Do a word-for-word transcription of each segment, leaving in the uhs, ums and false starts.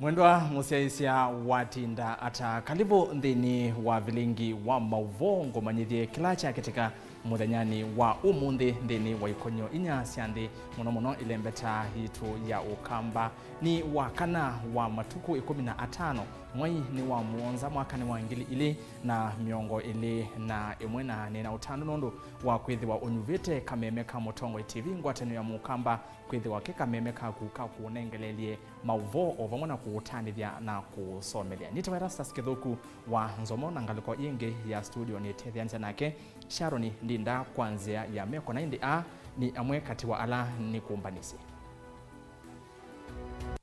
Mwendwa mũsyaĩĩsya, watinda ata? Kalivu nthĩnĩ wa vilingi wa maũvoo, ngũmanyĩthye kĩla kyakĩtĩka mũthenyanĩ wa ũmũnthĩ nthĩnĩ wa ikonyo inya sya nthĩ, mũno mũno ĩlembeta yitũ ya Ũkamba. Nĩ wa kana wa matukũ ĩkũmi na atano, mwai nĩ wa mũonza, mwakanĩ wa ngili ilĩ na mĩongo ĩlĩ na ĩmwe, na nĩ na ũtanu nũndũ wa kwĩthĩwa ũnyuvĩte kameme ka Mũtongoi T V, ngwatanĩo ya Mũkamba, kwĩthĩwa ke kameme kaku ka kũnengeleelye maũvoo o vamwe na kũũtanĩthya na kũũsomelya. Nĩtawa Erastus Kĩthũku wa Nzomo, na ngalĩko yĩngĩ ya studio nĩtetheanĩsya nake Sharon Ndinda kwa nzĩa ya meko, na ĩndĩ aa nĩ amwe katĩ wa ala nĩkũmbanĩsye.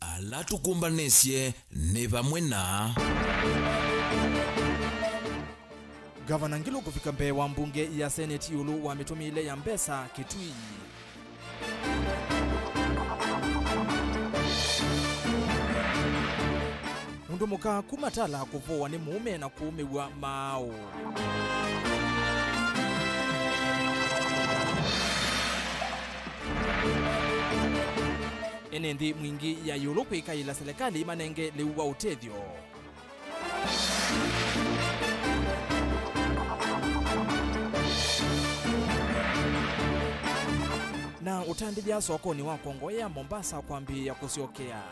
Ala tũkũmbanĩsye nĩ vamwe na Gavana Ngilu kũvika mbee wa mbunge ya Senate ĩũlũ wa mĩtũmĩĩle ya mbesa Kitui. Mũndũ mũka kuma Tala kũvũwa nĩ mũũme na kũũmĩw'a maaũ. Ene nthĩ mwingĩ ya ĩũlũ kwĩkaĩla selekalĩ ĩmanenge lĩu wa ũtethyo. Na ũtandĩthya sokonĩ wa Kongowea Mombasa kwambĩĩa kũsyokea.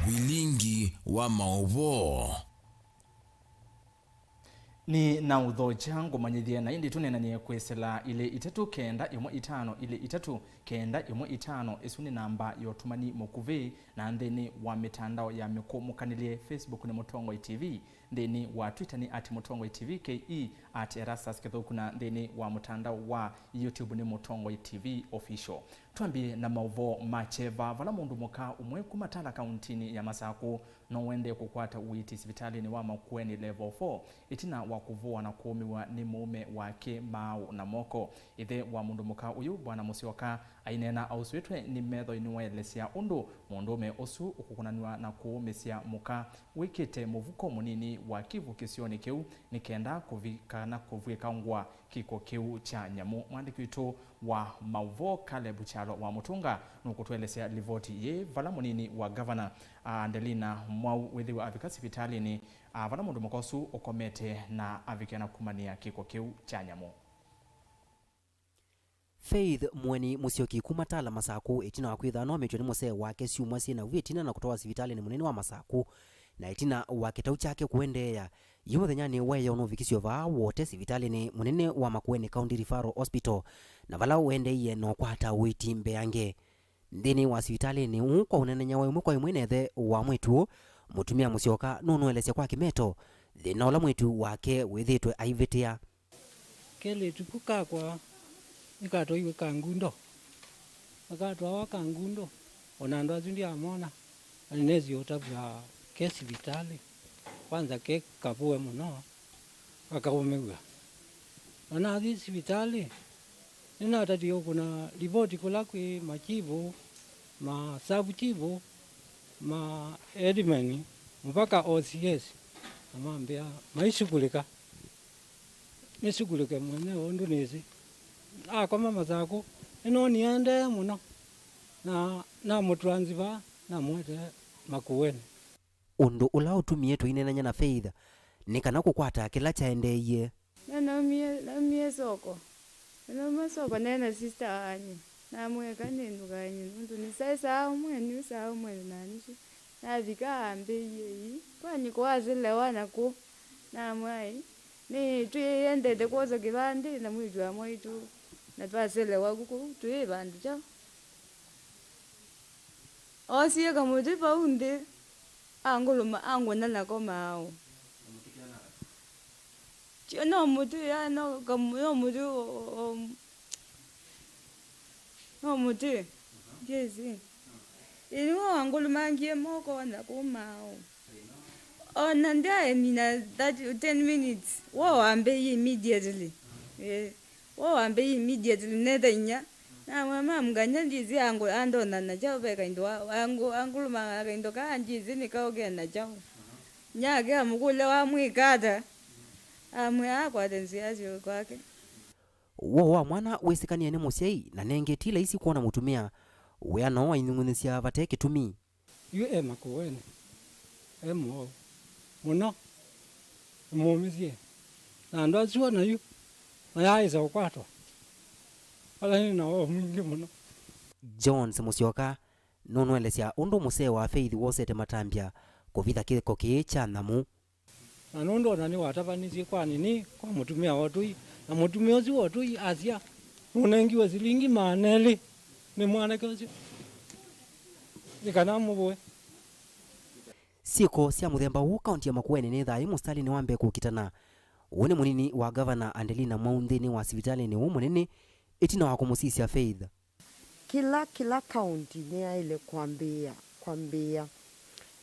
Vilingi wa maũvoo. Nĩ na ũthokya ngũmanyĩthye, na ĩndĩ tũneenany'e kwĩsĩla ilĩ itatũ kenda ĩmwe itano ilĩ itatũ kenda ĩmwe itano. Ĩsu nĩ namba ya ũtũmani mũkuvĩ, na nthĩnĩ wa mĩtandao ya mĩkũmũkanĩlye, Facebook nĩ Mũtongoi T V, nthĩnĩ wa Twitter nĩ at Mũtongoi T V K E, at Erastus Kĩthũku, na nthĩnĩ wa mũtandao wa YouTube nĩ Mũtongoi T V Official. Twambie na maũvoo ma kyeva, vala mũndũ mũka ũmwe kuma Tala kauntinĩ ya Masakũ no ũendee kũkwata ũiiti sivitalĩnĩ wa Makueni Level four, ĩtina wa kũvũwa na kũũmĩw'a nĩ mũũme wake maaũ na moko. Ĩthe wa mũndũ mũka ũyũ, Bwana Mũsyoka, aineena auswĩtwe nĩ metho, nĩwaelesya ũndũ mũndũũme ũsu ũkũkũnanw'a na kũũmĩsya mũka wĩkĩte mũvuko mũnini wa kĩvu kĩsionĩ kĩu, nĩ kenda kũvika na kũvw'ĩka ngũa kĩko kĩu kya nyamũ. Mwandĩki witũ wa maũvoo, Caleb Kyalo wa Mũtũnga, nũkũtũelesya livoti yĩĩ, vala mũnini wa gavana, a, Andelina Mwau wĩthĩwa avika sivitalĩnĩ, a, vala mũndũ mũka ũsu ũkomete na avikĩa na kumanĩa kĩko kĩu kya nyamũ. Faith Mũeni Mũsyoki kuma Tala Masakũ, ĩtina wa kwĩthwa anometw'e nĩ mũsee wake syumwa syĩ na vu ĩtina na kũtwawa sivitalĩnĩ mũnene wa Masakũ, na ĩtina wa kĩtau kyake kũendeea, yu mũthenyanĩ wa ĩyoo nũvikisyo vaa Wote sivitalĩnĩ mũnene wa Makueni County Referral Hospital, na vala ũendeeie na ũkwata ũiiti mbeange. Nthĩnĩ wa sivitalĩnĩ ũũ, kwa ũnenany'a wa ĩmwe kwa ĩmwe na ĩthe wa mwĩĩtu ũũ, mũtumĩa Mũsyoka nũnũelesya kwa kĩmeto thĩna ũla mwĩĩtu wake wĩthĩĩtwe aivĩtĩa. Kelĩtu ku kakwa nĩkatwaiwe Kangundo, na katwawa Kangundo, o na andũ asu ndiamona, na nĩnesie ũtavw'a ke sivitalĩ, kwanza ke kavũe mũno, akaũmĩw'a. Na nathi sivitalĩ, nĩnatatie ũkũna livoti kũla kwĩ machifu, ma sub chifu, ma headmen, mpaka O C S, na mambĩa maisukulĩka. Nĩsukulĩke mwenyewe ũndũ nĩsĩ. Akoma Masakũ, nĩnoonie aendee mũno, na namũtransiva, namũete Makueni. Ũndũ ũla ũtumie tũineenany'a na Faith nĩ kana kũkwata kĩla kyaendeeie. Na naumie, naumie soko. Nauma soko neena sister wanyũ. Namwĩka nĩnũkany'e nũndũ nĩsaĩ saa ũmwe, nĩ saa ũmwe na nusu. Navika ambĩie ii, kwani kũwaselewa nakũ? Namwĩa ĩĩ, nĩ twĩendete kwosa kĩvandĩ na mwĩĩtu wa mwaitũ, na twaselewa kũu twĩ vandũ kyaũ. Oosie kamũtĩ vau nthĩ, angũlũma, angwona nako maaũ. Tio, no mũtĩ, ya, no kam-, no mũtĩ, o, o, no mũtĩ. Yes. Ĩĩ, nĩwe wangũlũmangie moko na kũu maaũ. O na ndyaemina thirty, ten minutes, wo wambĩie immediately. Ĩĩ. Wo wambĩie immediately, neta inya. Namwĩa, "Mam, nganya ndyĩsĩ angũ-, andona na kyaũ ve kaindo wa-, angũ-, angũlũma kaindo kaa ndyĩsĩ nĩ kaũ ke na kyaũ." Nyake amũkũlya, "Wamwĩka ata?" Amwĩa akwate nzĩa syo kwake. Woo wa mwana wĩsĩkanie nĩ mũsyai, na nengĩ ti laisi kwona mũtumĩa wĩana ũũ ainyung'unyĩsya vate kĩtumi. Yu e Makueni, e mũwau mũno, nĩmũũmĩsye, na andũ asu ona yu mayaaĩsa kũkwatwa, ala nĩ na woo mwingĩ mũno. Jones Mũsyoka nũnũelesya ũndũ mũsee wa Faith wosete matambya kũvitha kĩko kĩĩ kya nyamũ. Na nũndũ o na nĩwatavanisye kwa nini kwa mũtumĩa wa ũtũi, na mũtumĩa ũsu wa ũtũi asya nũnengiwe silingi maana elĩ nĩ mwanake ũsu nĩ kana amũvũe. Syĩko sya mũthemba ũũ kaũnti ya Makueni nĩthaa yĩ mũsitalĩnĩ wa mbee kũkitana. Ũũ nĩ mũnini wa ngavana Andelina Mwau nthĩnĩ wa sivitalĩnĩ ũũ mũnene ĩtina wa kũmũsisya Faith. Kĩla, kĩla kaũnti nĩyaĩle kwambĩĩa, kwambĩĩa,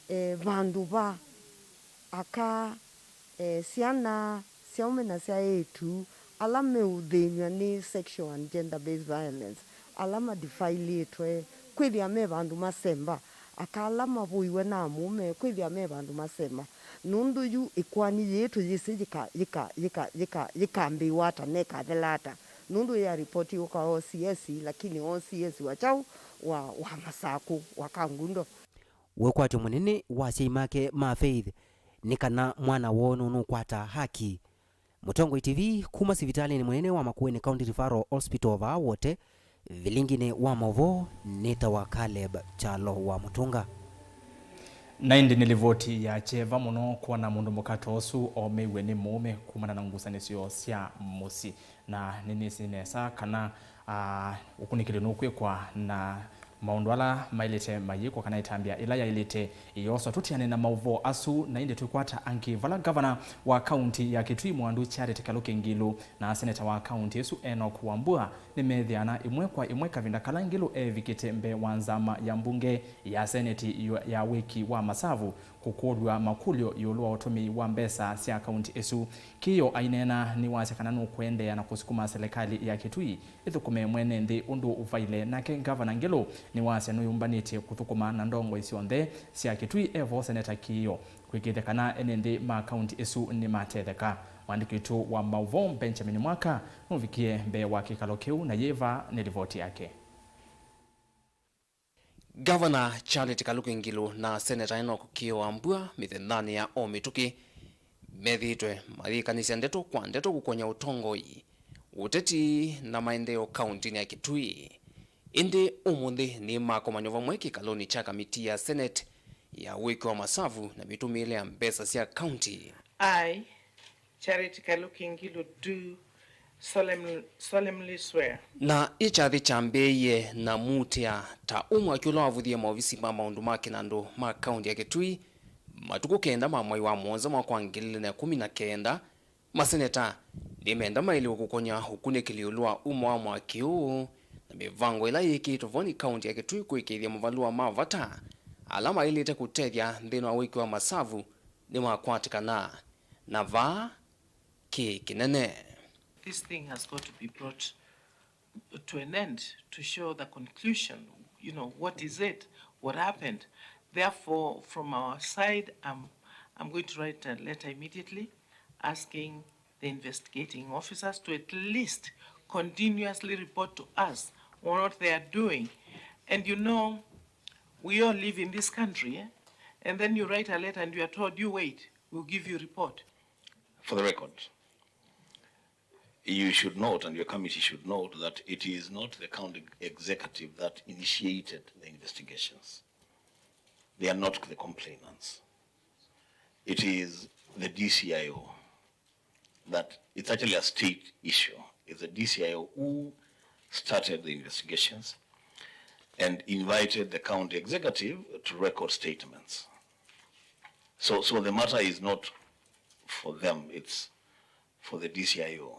eh, vandũ va aka, eh, syana, syaũme na sya eĩtu ala meũthĩny'a nĩ sexual and gender based violence, ala ma defileĩtwe, kwĩthĩa me vandũ masemba, aka ala mavũiwe na amũũme, kwĩthĩa me vandũ masemba. Nũndũ yu ĩkoani yĩĩ tũyĩsĩ yĩka, yĩka, yĩka, yĩka, yĩkambĩĩwa ata na ĩkathela ata. Nũndũ ya ripoti yũka O C S, lakini O C S wa kyaũ? Wa, wa Masakũ, wa Kangundo. Wĩkwatyo mũnene wa asyai make ma Faith nĩ kana mwana woo nũnũkwata haki. Mũtongoi T V kuma sivitalĩnĩ mũnene wa Makueni County Referral Hospital vaa Wote, vilinginĩ wa maũvoo nĩtawa Caleb Kyalo wa Mũtũnga. Na ĩndĩ nĩ livoti ya kyeva mũno kwona mũndũ mũka ta ũsu omeiwe nĩ mũũme kumana na ngusanĩsyo sya mũsyĩ. Na nĩnĩsĩ nesa kana, ah, ũkunĩkĩli nũkwĩkwa na maũndũ ala maĩlĩte mayĩkwa kana ĩtambya ĩla yaĩlĩte ĩyoswa. Tũtiane na maũvoo asu, na ĩndĩ twĩkwata angĩ. Vala ngavana wa kaunti ya Kitui Mwandu Charity Kaluki Ngilu na seneta wa kaunti ĩsu Enoch Wambua nĩmethĩana ĩmwe kwa ĩmwe kavinda kala Ngilu evikĩte mbee wa nzama ya mbunge ya seneti yu-, ya wĩki wa masavu kũkũlw'a makũlyo ĩũlũ wa ũtũmĩi wa mbesa sya kaunti ĩsu. Kĩĩo aineena nĩwasya kana nũkũendeea na kũsukuma selekalĩ ya Kitui ĩthũkũme mwene nthĩ ũndũ ũvaile. Nake Ngavana Ngilu nĩwasya nũyũmbanĩtye kũthũkũma na ndongoi syonthe sya Kitui e vo Seneta Kĩĩo kwĩkĩĩthya kana ene nthĩ ma kaunti ĩsu nĩmatetheka. Mwandĩki witũ wa maũvoo Benjamin Mwaka nũvikie mbee wa kĩkalo kĩu na yĩva nĩ livoti yake. Ngavana Charity Kaluki Ngilu na Seneta Enoch Kĩĩo Wambua mĩthenyanĩ ya o mĩtũkĩ methĩĩtwe mayĩkanĩsya ndeto kwa ndeto kũkony'a ũtongoi, ũteti na maendeeo kauntinĩ ya Kitui. Ĩndĩ ũmũnthĩ nĩmakomany'a vamwe kĩkalonĩ kya kamiti ya Senate ya wĩki wa masavu na mĩtũmĩĩle ya mbesa sya kaunti. I Charity Kaluki Ngilu do solemn-, solemnly swear. Na ĩ kyathĩ kyambĩĩie na muutĩa ta ũmwe akĩ ũla wavũthie maovisi ma maũndũ ma kĩnandũ ma kaunti ya Kitui matukũ kenda ma mwai wa mũonza mwaka wa ngili ilĩ na ĩkũmi na kenda, maseneta nĩmenda maĩlĩwe kũkony'a ũkunĩkĩli ĩũlũ wa umo wa mwaki ũũ na mĩvango ĩla yĩkĩĩtwe vo nĩ kaunti ya Kitui kũĩkĩĩthya mavalũa ma vata ala maĩlĩte kũtethya nthĩnĩ wa wĩki wa masavu nĩmakwatĩkana. Na vaa kĩ kĩnene. This thing has got to be brought to an end to show the conclusion. You know, what is it? What happened? Therefore, from our side, I'm, I'm going to write a letter immediately asking the investigating officers to at least continuously report to us on what they are doing. And you know, we all live in this country, eh? And then you write a letter and you are told, "You wait, we'll give you report." For the record, you should note, and your committee should note, that it is not the county executive that initiated the investigations. They are not the complainants. It is the D C I O. That it's actually a state issue. It's the D C I O who started the investigations and invited the county executive to record statements. So, so the matter is not for them, it's for the D C I O.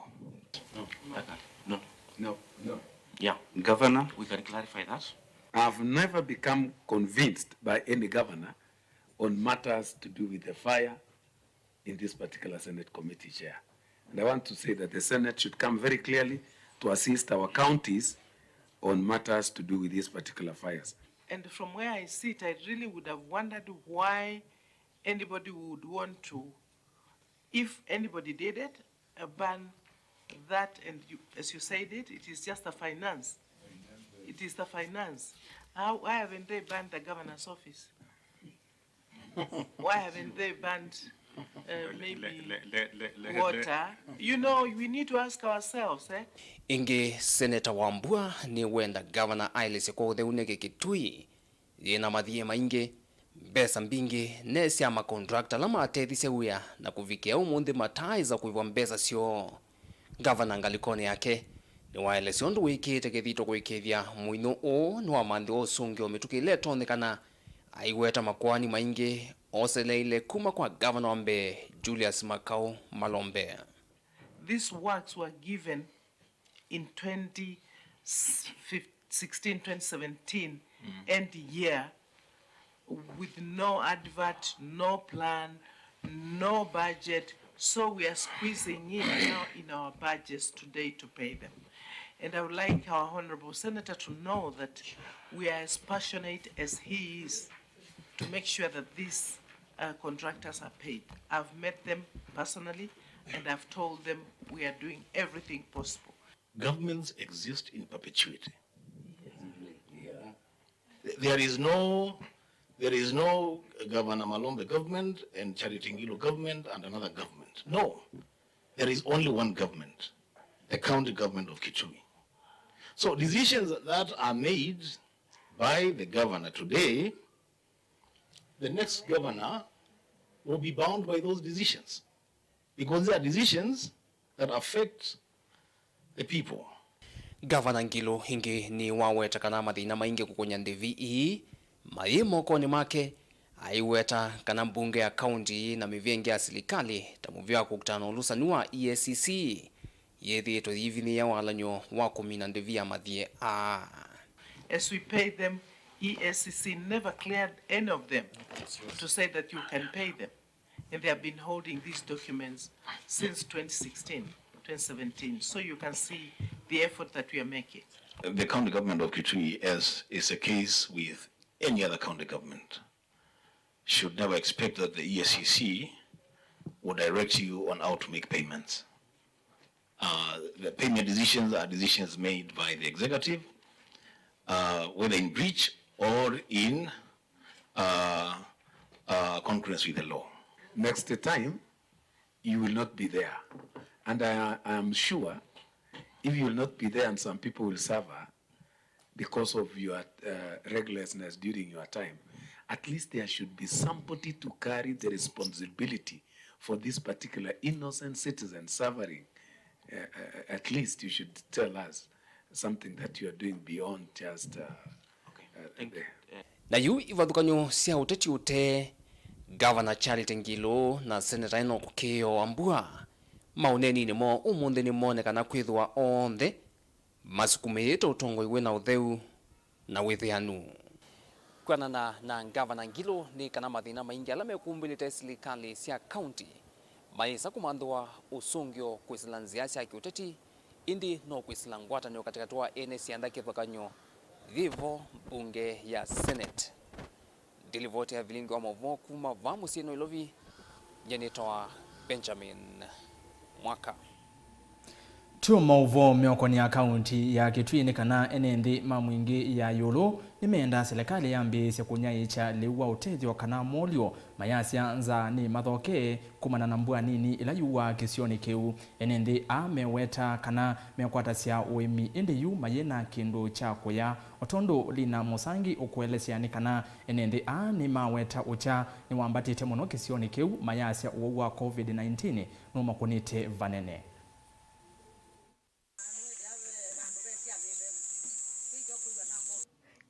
No, I can't. No. No, no. Yeah, Governor, we can clarify that. I've never become convinced by any governor on matters to do with the fire in this particular Senate committee, Chair. And I want to say that the Senate should come very clearly to assist our counties on matters to do with these particular fires. And from where I sit, I really would have wondered why anybody would want to, if anybody did it, uh, ban That, and you, as you said it, it is just a finance. It is the finance. How, why haven't they burned the governor's office? Why haven't they banned, uh, maybe water? You know, we need to ask ourselves, eh? Ĩngĩ, Seneta Wambua nĩwenda ngavana aelesye kwa ũtheu nĩkĩ Kitui yĩna mathiĩ maingĩ, mbesa mbingĩ, ne sya makontrakta ala matethĩsye wĩa na kũvikĩa ũmũnthĩ mataaĩsa kũĩvwa mbesa syoo. Ngavana ngalĩkonĩ yake nĩwaelesya ũndũ wĩkĩĩte kĩthito kũĩkĩĩthya mũinyo ũũ nĩwamanthĩwa ũsũngĩo mĩtũkĩ ĩla ĩtonyekana. Aiweta makoani maingĩ oseleile kuma kwa ngavana wa mbee Julius Makau Malombe. These works were given in twenty sixteen, twenty seventeen end year with no advert, no plan, no budget. So we are squeezing in now in our budgets today to pay them. And I would like our honorable senator to know that we are as passionate as he is to make sure that these, uh, contractors are paid. I've met them personally and I've told them we are doing everything possible. Governments exist in perpetuity. There is no, there is no Governor Malombe government and Charity Ngilu government and another government. No, there is only one government, the county government of Kitui. So decisions that are made by the governor today, the next governor will be bound by those decisions, because they are decisions that affect the people. Ngavana Ngilu ĩngĩ nĩwaweta kana mathĩna maingĩ kũkũnya ndĩvi ii mayĩ mokonĩ make. Aiweta kana mbunge ya kaunti na mĩvĩa ĩngĩ ya silikalĩ ta mũvĩa wa kũkitana na ũlũsani wa E A C C yĩthĩĩtwe yĩvinyĩĩa walany'o wa kũmina ndĩvi ya mathiĩ aa. As we pay them, E A C C never cleared any of them to say that you can pay them. And they have been holding these documents since twenty sixteen, twenty seventeen. So you can see the effort that we are making. The county government of Kitui, as is the case with any other county government, should never expect that the E A C C will direct you on how to make payments. Uh, the payment decisions are decisions made by the executive, uh, whether in breach or in, uh, uh, concurrence with the law. Next time, you will not be there. And I, I am sure if you will not be there and some people will suffer, because of your, uh, recklessness during your time, at least there should be somebody to carry the responsibility for this particular innocent citizen suffering. Uh, uh, at least you should tell us something that you are doing beyond just, uh, uh, the Na yu ivathũkany'o sya ũteti ũtee, Ngavana Charity Ngilu na Seneta Enock Kĩĩo Wambua maũneeninĩ moo ũmũnthĩ nĩmonekana kwĩthĩwa onthe masukumĩĩte ũtongoi wĩ na ũtheu na wĩthĩanu. Kwĩanana na Ngavana Ngilu nĩ kana mathĩna maingĩ ala mekumbĩlĩte silikalĩ sya kaunti mayĩsa kũmanthĩwa ũsũngĩo kwĩsĩla nzĩa sya kĩũteti, ĩndĩ no kwĩsĩla ngwatanĩo katĩkatĩ wa ene syanda kĩvathũkany'o yĩvo mbunge ya Senate. Ndilivoti ya vilingi wa maũvoo kuma vaa mũsyĩ Nairobi, nyie nĩtawa Benjamin Mwaka. Tũ maũvoo mĩokonĩ ya kaunti ya Kitui nĩ kana ene nthĩ ma Mwingĩ ya ĩũlũ nĩmeendaa silikalĩ yambĩĩsye kũnyaĩĩkya lĩu wa ũtethyo kana molyo mayasya nza nĩ mathoke kumana na mbua nini ĩla yuaa kĩsionĩ kĩu. Ene nthĩ aa meweta kana mekwatasya ũĩmi ĩndĩ yu mayĩ na kĩndũ kya kũya. O tondũ Lina Mũsangi ũkũelesya nĩ kana ene nthĩ aa nĩmaweta ũkya nĩwambatĩte mũno kĩsionĩ kĩu, mayasya ũwau wa COVID nineteen nũmakũnĩte vanene.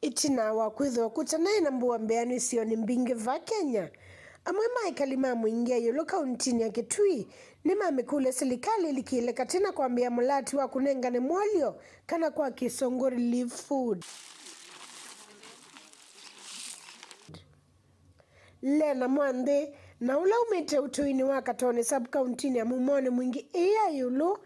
Ĩtina wa kwĩthĩwa kũtanaĩ na mbua mbĩanu isionĩ mbingĩ va Kenya, amwe ma ekali ma Mwingĩ ya ĩũlũ kauntinĩ ya Kitui nĩmamĩkũlya silikalĩ ĩlikĩle katĩ na kwambĩĩa mũlati wa kũnengane molyo kana kwa Kĩsũngũ relief food. Lena Mwanthi, na ũla umĩte ũtũinĩ wa Katoni sub-kauntinĩ ya Mumonĩ Mwingĩ ĩĩ ya ĩũlũ,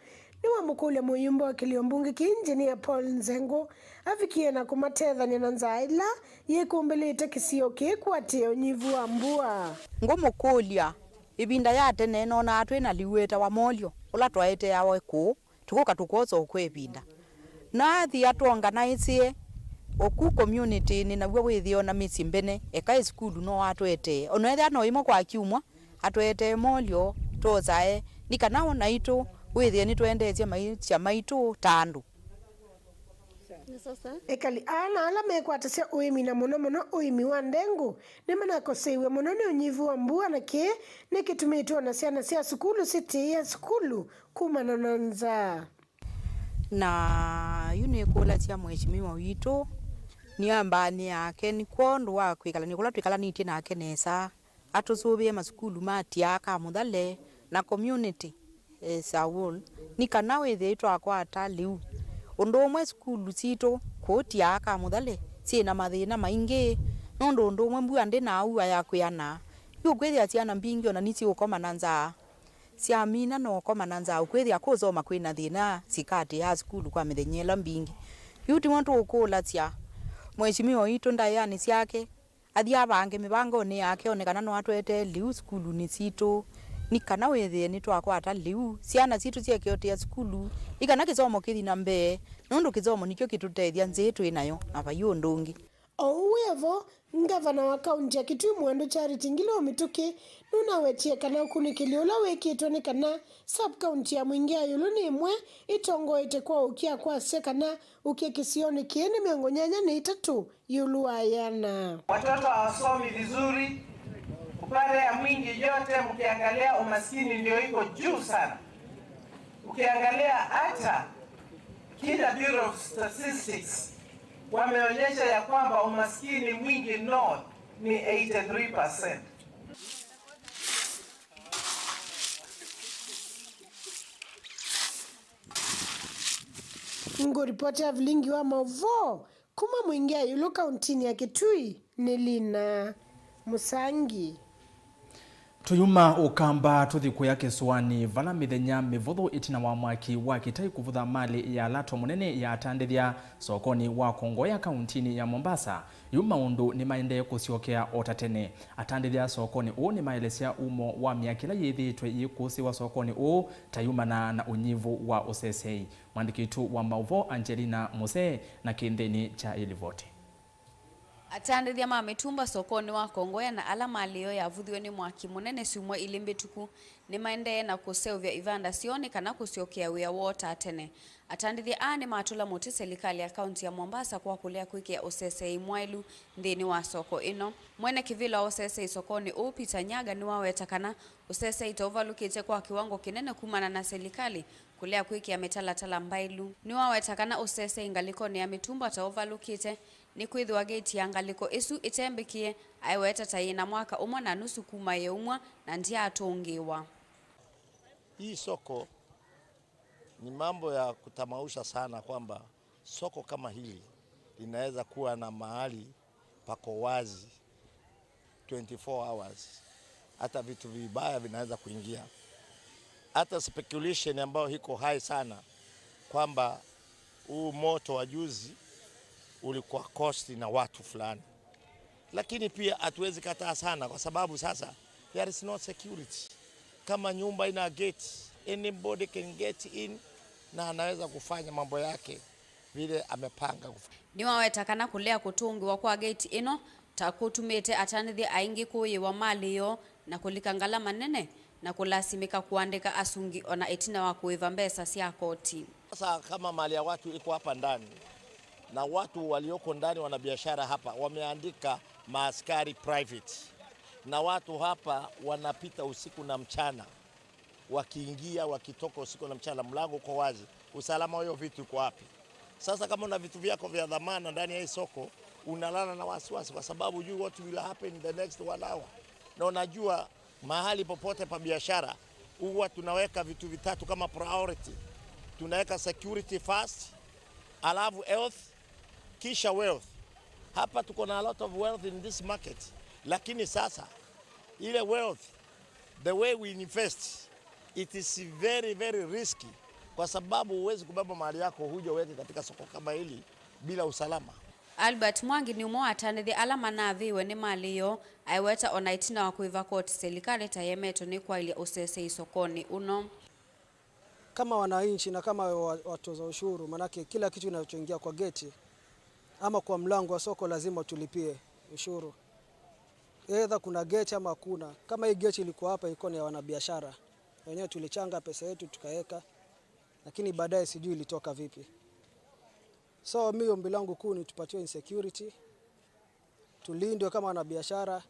nĩwamũkũlya mũyumbe wa kĩlio mbunge kĩĩ Engineer Paul Nzengũ avikie na kũmatethany'a na nzaa ĩla yĩkumbĩlĩte kĩsio kĩĩ kũatĩĩa ũnyivu wa mbua. Ngũmũkũlya, ĩvinda ya tene nonaa twĩ na lĩu wĩtawa molyo, ũla twaeteawa kũũ, tũkũka tũkwosa o kwa ĩvinda. Na athi atwonganaĩsĩe oku community-nĩ, naw'o wĩthĩe ona mĩsyĩ mbene, eka ĩ sukulu no atwetee. Ona ethĩa no ĩmwe kwa kyumwa, atwetee molyo, twosae, nĩ kana o naitũ wĩthĩe nĩtwendeesya maisha maitũ ta andũ. Ekali aa na ala mekwatasya ũĩmi, na mũno mũno ũĩmi wa ndengũ, nĩmanakoseiw'e mũno nĩ ũnyivu wa mbua, na kĩĩ nĩkĩtumĩtwe ona syana sya sukulu sitiĩe sukulu kumana na nzaa. Na yu nĩkũlasya Mheshimiwa witũ nĩambaanĩ yake, nĩ kwondũ wa kwĩkalany'a kũla twĩkalanĩtye nake nesa, atũsũvĩe masukulu ma Tiaa Kamũthale na community as a whole, nĩ kana wĩthĩe twakwata lĩu. Ũndũ ũmwe sukulu sitũ kũu Tiaa Kamũthale syĩ na mathĩna maingĩ, nũndũ ũndũ ũmwe mbua ndĩnaua ya kwĩana, yu ũkwĩthĩa syana mbingĩ ona nĩsiũkoma na nzaa. Syamina na ũkoma na nzaa, ũkwĩthĩa kũsoma kwĩna thĩna, sikatĩaa sukulu kwa mĩthenya ĩla mbingĩ. Yu timo tũkũlasya Mheshimiwa witũ ndaĩanĩ syake, athi avange mĩvangonĩ yake, one kana no atwetee lĩu sukulunĩ sitũ, nĩ kana wĩthĩe nĩtwakwata lĩu, syana sitũ syekĩotĩa sukulu, nĩ kana kĩsomo kĩthi na mbee, nũndũ kĩsomo nĩkyo kĩtũtethya nzĩĩ twĩ nayo, na vai ũndũ ũngĩ. O ũu wĩ vo, ngavana wa kaunti ya Kitui Mwendwa Charity Ngilu Mĩtũkĩ nũnawetie kana ũkunĩkĩli ũla wĩkĩtwe nĩ kana sub-county ya Mwingi ya Ĩũlũ nĩ ĩmwe ĩtongoete kwa ũkĩa kwasya kana ũkĩa kĩsionĩ kĩĩ nĩ mĩongo nyanya na itatũ ĩũlũ wa ĩana. Watoto hawasomi vizuri, upande ya Mwingi yote mkiangalia umaskini ndio iko juu sana. Ukiangalia hata Kenya Bureau of Statistics wameonyesha ya kwamba umaskini Mwingi North ni eighty-three percent. Ngũripoti ya vilingi wa maũvoo kuma Mwingi ya Ĩũlũ kauntinĩ ya Kitui nĩ Lina Mũsangi. Tũyuma Ũkamba tũthi kũya kĩsũanĩ, vala mĩthenya mĩvũthũ ĩtina wa mwaki wa kĩtai kũvutha malĩ ya Lato Mũnene ya atandĩthya sokonĩ wa Kongoya kauntinĩ ya Mombasa, yu maũndũ nĩmaendee kũsyokea o ta tene. Atandĩthya sokonĩ ũũ nĩmaelesya umo wa myaki ĩla yĩthĩĩtwe yĩkũsĩwa sokonĩ ũũ ta yumana na ũnyivu wa ũsesei. Mwandĩki witũ wa maũvoo Angelina Mose na kĩnthĩnĩ kya ĩlivoti. Atandĩthya ma mĩtumba sokonĩ wa Kongoya na ala malĩ yoo yavuthiwe nĩ mwaki mũnene syumwa ilĩ mbĩtũku nĩmaendee na kũseũvya ivanda syoo nĩ kana kũsyokea wĩa woo ta tene. Atandĩthya aa nĩmatũla mũtĩ selikalĩ ya kaunti ya Mombasa kwa kũlea kwĩkĩa ũsesei mwaĩlu nthĩnĩ wa soko ĩno. Mwene kĩvĩla wa ũsesei sokonĩ ũũ, Peter Nyaga, nĩwaweta kana ũsesei ta ũvalũkĩte kwa kĩwango kĩnene kumana na selikalĩ kũlea kwĩkĩa mĩtalatala mbaĩlu. Nĩwaweta kana ũsesei ngalĩkonĩ ya mĩtumba ta ũvalũkĩte nĩkwĩthĩwa ngeti ya ngalĩko ĩsu ĩtembĩkĩe, aiweta ta yĩ na mwaka ũmwe na nusu kuma yeumwa na ndyaatũngĩĩwa. Hii soko ni mambo ya kutamausha sana kwamba soko kama hili linaweza kuwa na mahali pako wazi twenty-four hours, hata vitu vibaya vinaweza kuingia. Hata speculation ambayo iko high sana kwamba huu moto wa juzi ulikuwa caused na watu fulani, lakini pia hatuwezi kataa sana, kwa sababu sasa there is no security. Kama nyumba ina gate, anybody can get in na anaweza kufanya mambo yake vile amepanga kufanya. Nĩwaweta kana kũlea kũtũngĩwa kwa gate ĩno ta kũtumĩte atandĩthya aingĩ kũĩwa malĩ yoo na kũlika ngalama nene na kũlasimĩka kũandĩka asungi ona ĩtina wa kũĩva mbesa sya koti. Sasa kama mali ya watu iko hapa ndani na watu walioko ndani, wanabiashara hapa wameandika maaskari private, na watu hapa wanapita usiku na mchana wakiingia, wakitoka usiku na mchana, mlango uko wazi. Usalama wa hiyo vitu iko wapi? Sasa kama una vitu vyako vya dhamana ndani ya hii soko, unalala na wasiwasi kwa sababu hujui what will happen in the next one hour. Na unajua mahali popote pa biashara huwa tunaweka vitu vitatu kama priority. Tunaweka security first, alafu health, kisha wealth. Hapa tuko na a lot of wealth in this market, lakini sasa ile wealth, the way we invest, it is very, very risky, kwa sababu huwezi kubeba mali yako huje uweke katika soko kama hili bila usalama. Albert Mwangi nĩ ũmwe wa atandĩthya ala manavĩĩwe nĩ malĩ yoo, aiweta ona ĩtina wa kũĩva koti selikalĩ ta yemetwe nĩ kwaĩlya ũsesei sokonĩ ũno. Kama wananchi na kama wa-, watoza ushuru, manake kila kitu kinachoingia kwa geti ama kwa mlango wa soko lazima tulipie ushuru. Either kuna geti ama hakuna. Kama hii geti ilikuwa hapa, ilikuwa ni ya wanabiashara. Wenyewe tulichanga pesa yetu tukaeka, lakini baadaye sijui ilitoka vipi. So, mi ombi langu kuu ni tupatiwe insecurity, tulindwe kama wanabiashara,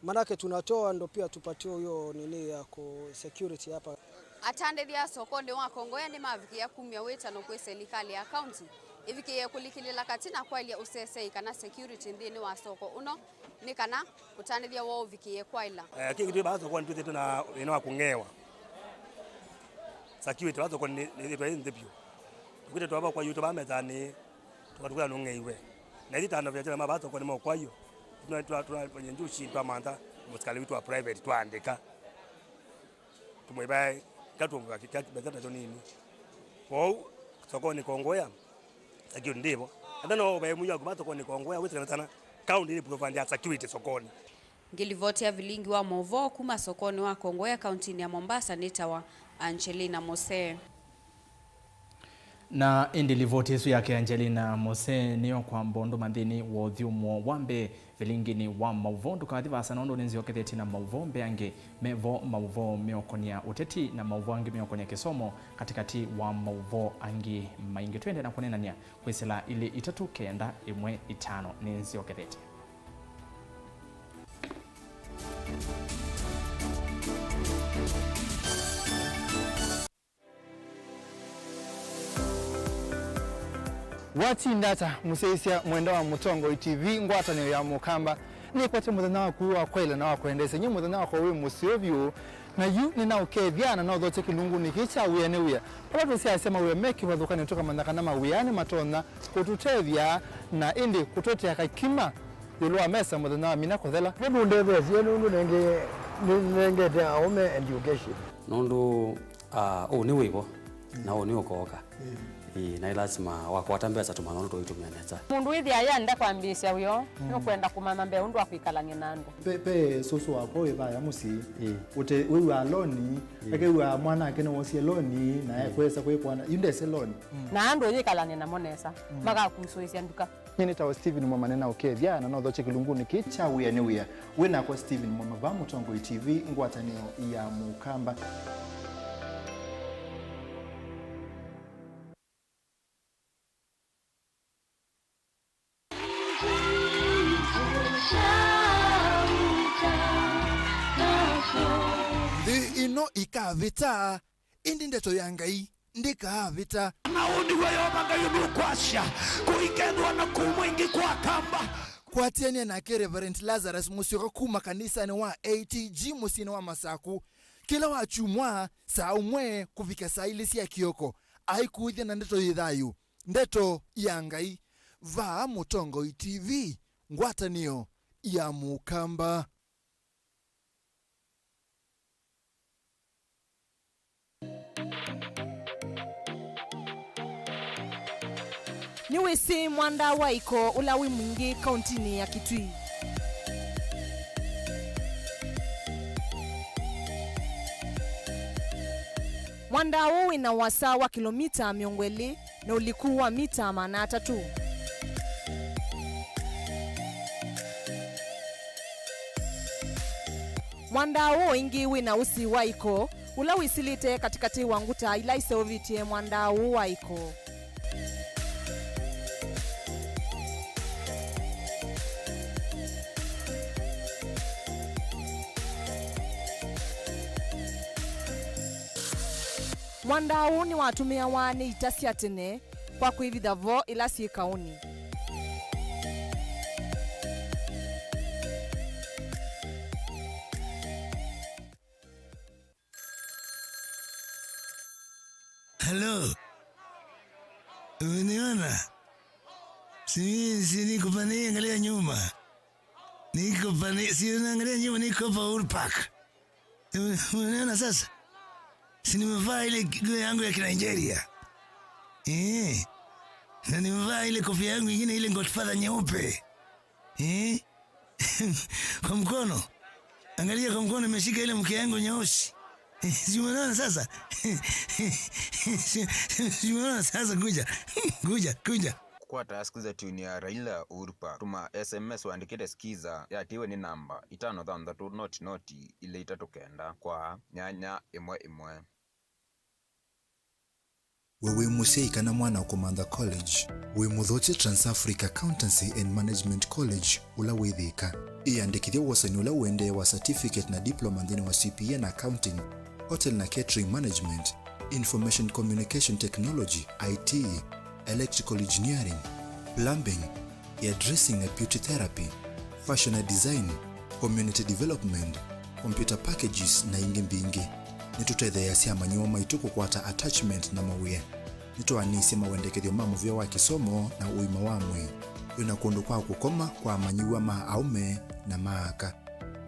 manake tunatoa ndo pia tupatiwe hiyo nini ya ku security hapa. Atandĩthya sokonĩ wa Kongoya nĩmavikĩĩa kumya wĩtano kwĩ selikalĩ ya kaunti ĩvikĩĩe kũlikĩlĩla katĩ na kwaĩlya ũsesei kana security nthĩnĩ wa soko ũno nĩ kana ũtandĩthya woo ũvikĩĩe kwaĩla. Eh, kĩngĩ twĩ vaa sokonĩ twĩthĩtwe na thĩna wa kũng'ewa. Security vaa sokonĩ nĩ, nĩthĩtwe ĩ nthĩ vyũ. Tũkwĩte twava kwa yutũ vaa metanĩ, tũkatũkwĩa nũng'eiwe. Na ithi tano vya jana mavaa sokonĩ mokwayo. Tuna, tuna, tuna, tuna njushi twamantha mũsikalĩ witũ wa private twaandĩka. Tũmwĩvae, katũmwĩva kĩkĩa kĩmesa nakyo nini. Kwoou, sokonĩ Kongoya, security ndĩvo. Ata no ũvae mũio waku vaa sokonĩ Kongoya, wĩsĩkana sana, county nĩ providea security sokonĩ. Ngĩlivoti ya vilingi wa maũvoo kuma sokonĩ wa Kongoya kauntinĩ ya Mombasa nĩtawa Angelina Mose. Na ĩndĩ livoti ĩsu yake Angelina Mose nĩyo kwamba ũndũ manthĩnĩ wa ũthyũmũo wa mbee vilinginĩ wa maũvoo. Ndũkathi vaasa nũndũ nĩnzyokethetye na maũvoo mbeange mevo, maũvoo meũkonia ũteti na maũvoo angĩ meũkonia kĩsomo katĩkatĩ wa maũvoo angĩ maingĩ. Twende na kũneenany'a kwĩsĩla ilĩ itatũ kenda ĩmwe itano nĩnzyokethetye. Watinda ata mũsyaĩĩsya mwenda wa Mũtongoi T V ngwatanĩo ya Mũkamba? Nĩkwate mũthenya waku wa kwaĩla na wa kwendeesya nyie mũthenya wakwa wĩ mũseo vyũ, na yu nĩnaũkethya na naũthokya kĩlungunĩ kĩĩ kya wĩa nĩ wĩa. Vala tũsyaasya mawĩa me kĩvathũkan'yo tũkamanya kana mawĩa nĩmatonya kũtũtethya na ĩndĩ kũtũetea kakima ĩũlũ wa mesa mũthenya wa mina kũthela. Nĩmũndetheesye nũndũ nenge-, nĩnengete aũme education. Nũndũ, ah, ũũ nĩ wĩvo, na ũũ nĩ ũkooka. Ĩĩ, na ĩ lasima wakwata mbesa tũmanya ũndũ tũitũmĩa nesa. Mũndũ wĩthĩa yenda kwambĩĩsya wĩoo, nũkwenda kũmanya mbee ũndũ wa kwĩkalany'a na andũ. Pe, pe sũsũ wakwa wĩ vaya mũsyĩ. Ĩĩ. Ũte, wĩw'aa loni, akew'aa mwanake nĩwosie loni, na ekwesa kwĩkwana, yu ndese loni. Na andũ ũyĩkalany'a namo nesa, makakusũĩsya nduka. Nyie nĩtawa Stephen Mwama, nĩnaũkethya na nothokye kĩlungunĩ kĩĩ kya wĩa nĩ wĩa. Wĩ nakwa Stephen Mwama vaa Mũtongoi T V, ngwatanĩo ya Mũkamba. Nthĩ ĩno ĩkavĩta, ĩndĩ ndeto ya Ngai ndĩkaavĩta. Na ũũ nĩw'o Yeova Ngai ũnĩũkwasya, kũikethĩwa na kũu mwaingĩ kwa Akamba. Kwatĩanĩa nake Reverend Lazarus Mũsyoka kuma kanisanĩ wa A T G mũsyĩnĩ wa Masaku, kĩla wakyumwa saa ũmwe kũvika saa ilĩ sya kĩoko, aikũĩthya na ndeto yĩ thayũ, ndeto ya Ngai, vaa Mũtongoi T V, ngwatanĩo ya Mũkamba. Nĩwĩsĩ mwandaa wa iko ũla wĩ mwingĩ kauntinĩ ya Kitui? Mwandaa ũũ wĩ na ũasa wa kĩlomita mĩongo ĩlĩ na ũliku wa mita maana atatũ. Mwandaa ũũ ĩngĩ wĩ na ũsi wa iko ũla wĩsilĩte katĩkatĩ wa nguta ila iseũvĩtye mwandaa ũũ wa iko. Mwandaa ũũ nĩwatũmĩawa nĩ ita sya tene kwa kwĩvitha vo ĩla syĩ kaũnĩ. Halo. Umeniona? Si, si niko pale, angalia nyuma. Niko pale, si unaangalia nyuma, niko hapa Uhuru Park. Ume-, umeniona sasa? Si nimevaa ile nguo yangu ya Kinigeria? Eh. Na nimevaa ile kofia yangu ingine, ile Godfather nyeupe. Eh? Kwa mkono. Angalia kwa mkono, nimeshika ile mke yangu nyeusi. Si umeona sasa? Si umeona sasa? Kuja, kuja, kuja. Kũkwata skiza tune ya Raila Uhuru Park, tũma S M S ũandĩkĩte skiza, yatiwe nĩ namba itano thanthatũ noti noti ilĩ itatũ kenda kwa nyanya ĩmwe ĩmwe. We wĩ mũsyai kana mwana ũkũmantha college? Wĩ mũthokye Trans-Africa Accountancy and Management College ũla wĩ Thika. Ĩyandĩkĩthye wosani ũla ũendee wa certificate na diploma nthĩnĩ wa C P A na accounting, hotel na catering management, information communication technology, I T, electrical engineering, plumbing, hairdressing and beauty therapy, fashion and design, community development, computer packages, na ingĩ mbingĩ. Nĩtũtetheeasya amanyĩw'a maitũ kũkwata attachment na mawĩa. Nĩtwaanĩsye mawendekethyo ma mũvĩa wa kĩsomo na ũima wa mwĩĩ. Twĩ na kũndũ kwa kũkoma kwa amanyĩw'a ma aũme na ma aka.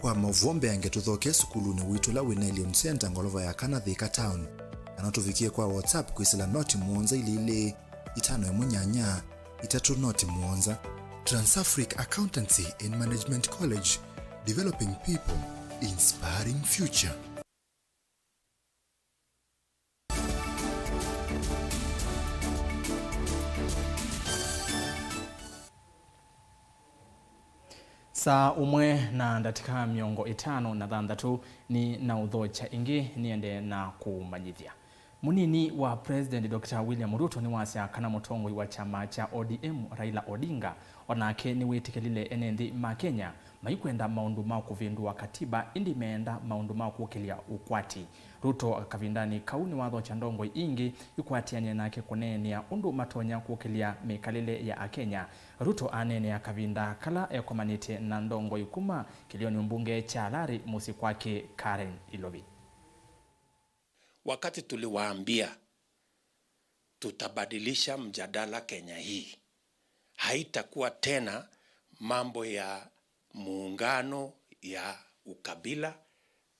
Kwa maũvoo mbeange, tũthokee sukulunĩ witũ ũla wĩ Nelion Center, ngolova ya kana, Thika Town. Kana ũtũvikĩe kwa WhatsApp kwĩsĩla noti mũonza ilĩ ilĩ, itano ĩmwe nyanya, itatũ noti mũonza. Trans-Africa Accountancy and Management College, developing people, inspiring future. Saa ũmwe na ndatĩka mĩongo ĩtano na thanthatũ, nĩ na ũthokya ĩngĩ nĩende na kũmanyĩthya. Mũnini wa President Doctor William Ruto nĩwasya kana mũtongoi wa kyama kya O D M Raila Odinga o nake nĩwĩtĩkĩlile ene nthĩ ma Kenya maikwenda maũndũ ma kũvĩndũa katiba, ĩndĩ meenda maũndũ ma kũkĩlya ũkwati. Ruto kavindanĩ kau nĩwathokya ndongoi ingĩ ikwatĩanĩe nake kũneenea ũndũ matonya kũkĩlya mĩkalĩle ya Akenya. Ruto aneenea kavinda kala ekomanĩtye na ndongoi kuma kĩlĩonĩ mbunge kya Lari mũsyĩ kwake Karen Ilovi. Wakati tuliwaambia tutabadilisha mjadala Kenya hii, haitakuwa tena mambo ya muungano ya ukabila,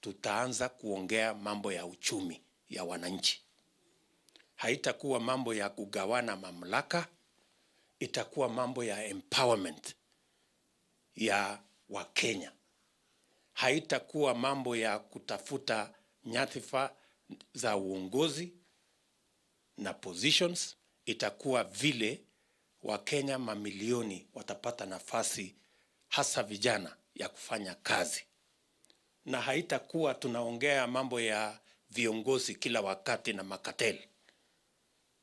tutaanza kuongea mambo ya uchumi ya wananchi. Haitakuwa mambo ya kugawana mamlaka, itakuwa mambo ya empowerment ya Wakenya. Haitakuwa mambo ya kutafuta nyadhifa za uongozi na positions, itakuwa vile Wakenya mamilioni watapata nafasi, hasa vijana, ya kufanya kazi. Na haitakuwa tunaongea mambo ya viongozi kila wakati na makatel.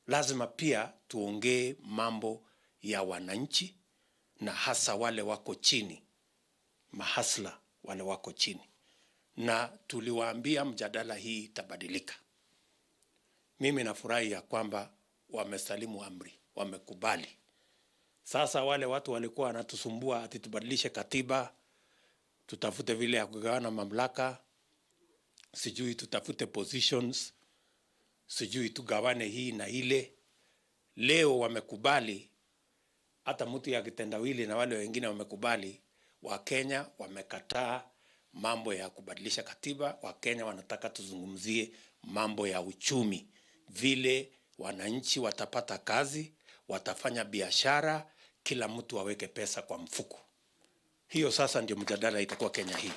Lazima pia tuongee mambo ya wananchi, na hasa wale wako chini, mahasla wale wako chini. Na tuliwaambia mjadala hii itabadilika. Mimi nafurahi ya kwamba wamesalimu amri, wamekubali. Sasa wale watu walikuwa wanatusumbua ati tubadilishe katiba, tutafute vile ya kugawana mamlaka, sijui tutafute positions, sijui tugawane hii na ile. Leo wamekubali, hata mtu ya kitendawili na wale wengine wamekubali. Wakenya wamekataa mambo ya kubadilisha katiba. Wakenya wanataka tuzungumzie mambo ya uchumi, vile wananchi watapata kazi, watafanya biashara, kila mtu aweke pesa kwa mfuko. Hiyo sasa ndio mjadala itakuwa Kenya hii.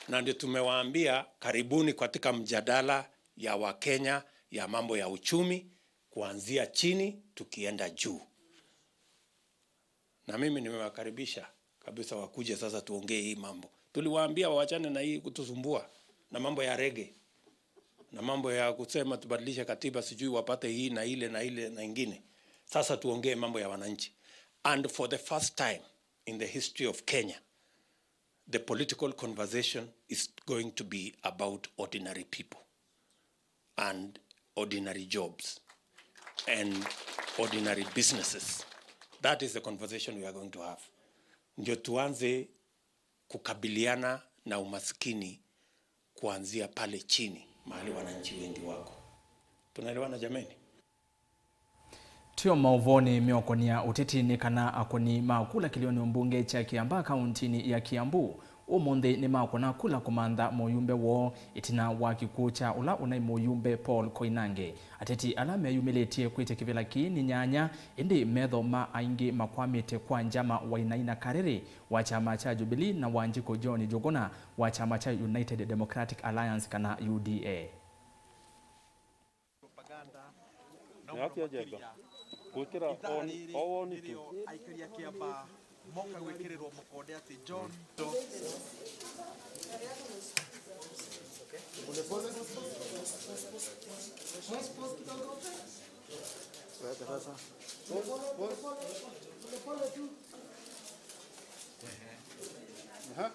Na ndio tumewaambia, karibuni katika mjadala ya Wakenya ya mambo ya uchumi, kuanzia chini tukienda juu. Na mimi nimewakaribisha kabisa wakuje sasa tuongee hii mambo. Tuliwaambia wawachane na hii kutusumbua na mambo ya rege, na mambo ya kusema tubadilishe katiba, sijui wapate hii na ile na ile na ingine. Sasa tuongee mambo ya wananchi. And for the first time in the history of Kenya, the political conversation is going to be about ordinary people and ordinary jobs and ordinary businesses. That is the conversation we are going to have. Ndio tuanze kukabiliana na umaskini kuanzia pale chini, mahali wananchi wengi wako. Tunaelewana jameni? Twĩ o maũvoonĩ meũkonia ũteti, nĩ kana akũni ma kula kĩlĩonĩ mbunge kya Kĩambaa kaũntĩnĩ ya Kiambu Ũmũnthĩ nĩmakũna kula kũmantha mũyumbe woo ĩtina wa kĩkw'ũ kya ũla ũnaĩ mũyumbe Paul Koinange. Ateti ala meyumĩlĩtye kwĩtya kĩvĩla kĩĩ nĩ nyanya, ĩndĩ metho ma aingĩ makwamĩte kwa Njama Wainaina Karere wa kyama kya Jubilee na Wanjikũ John Njũgũna wa kyama kya United Democratic Alliance kana U D A. Nĩatya Njenga kwĩkĩra o woni tu. Aikari a Kĩambaa moka gwĩkĩrĩrwo mũkonde atĩ John. Aha.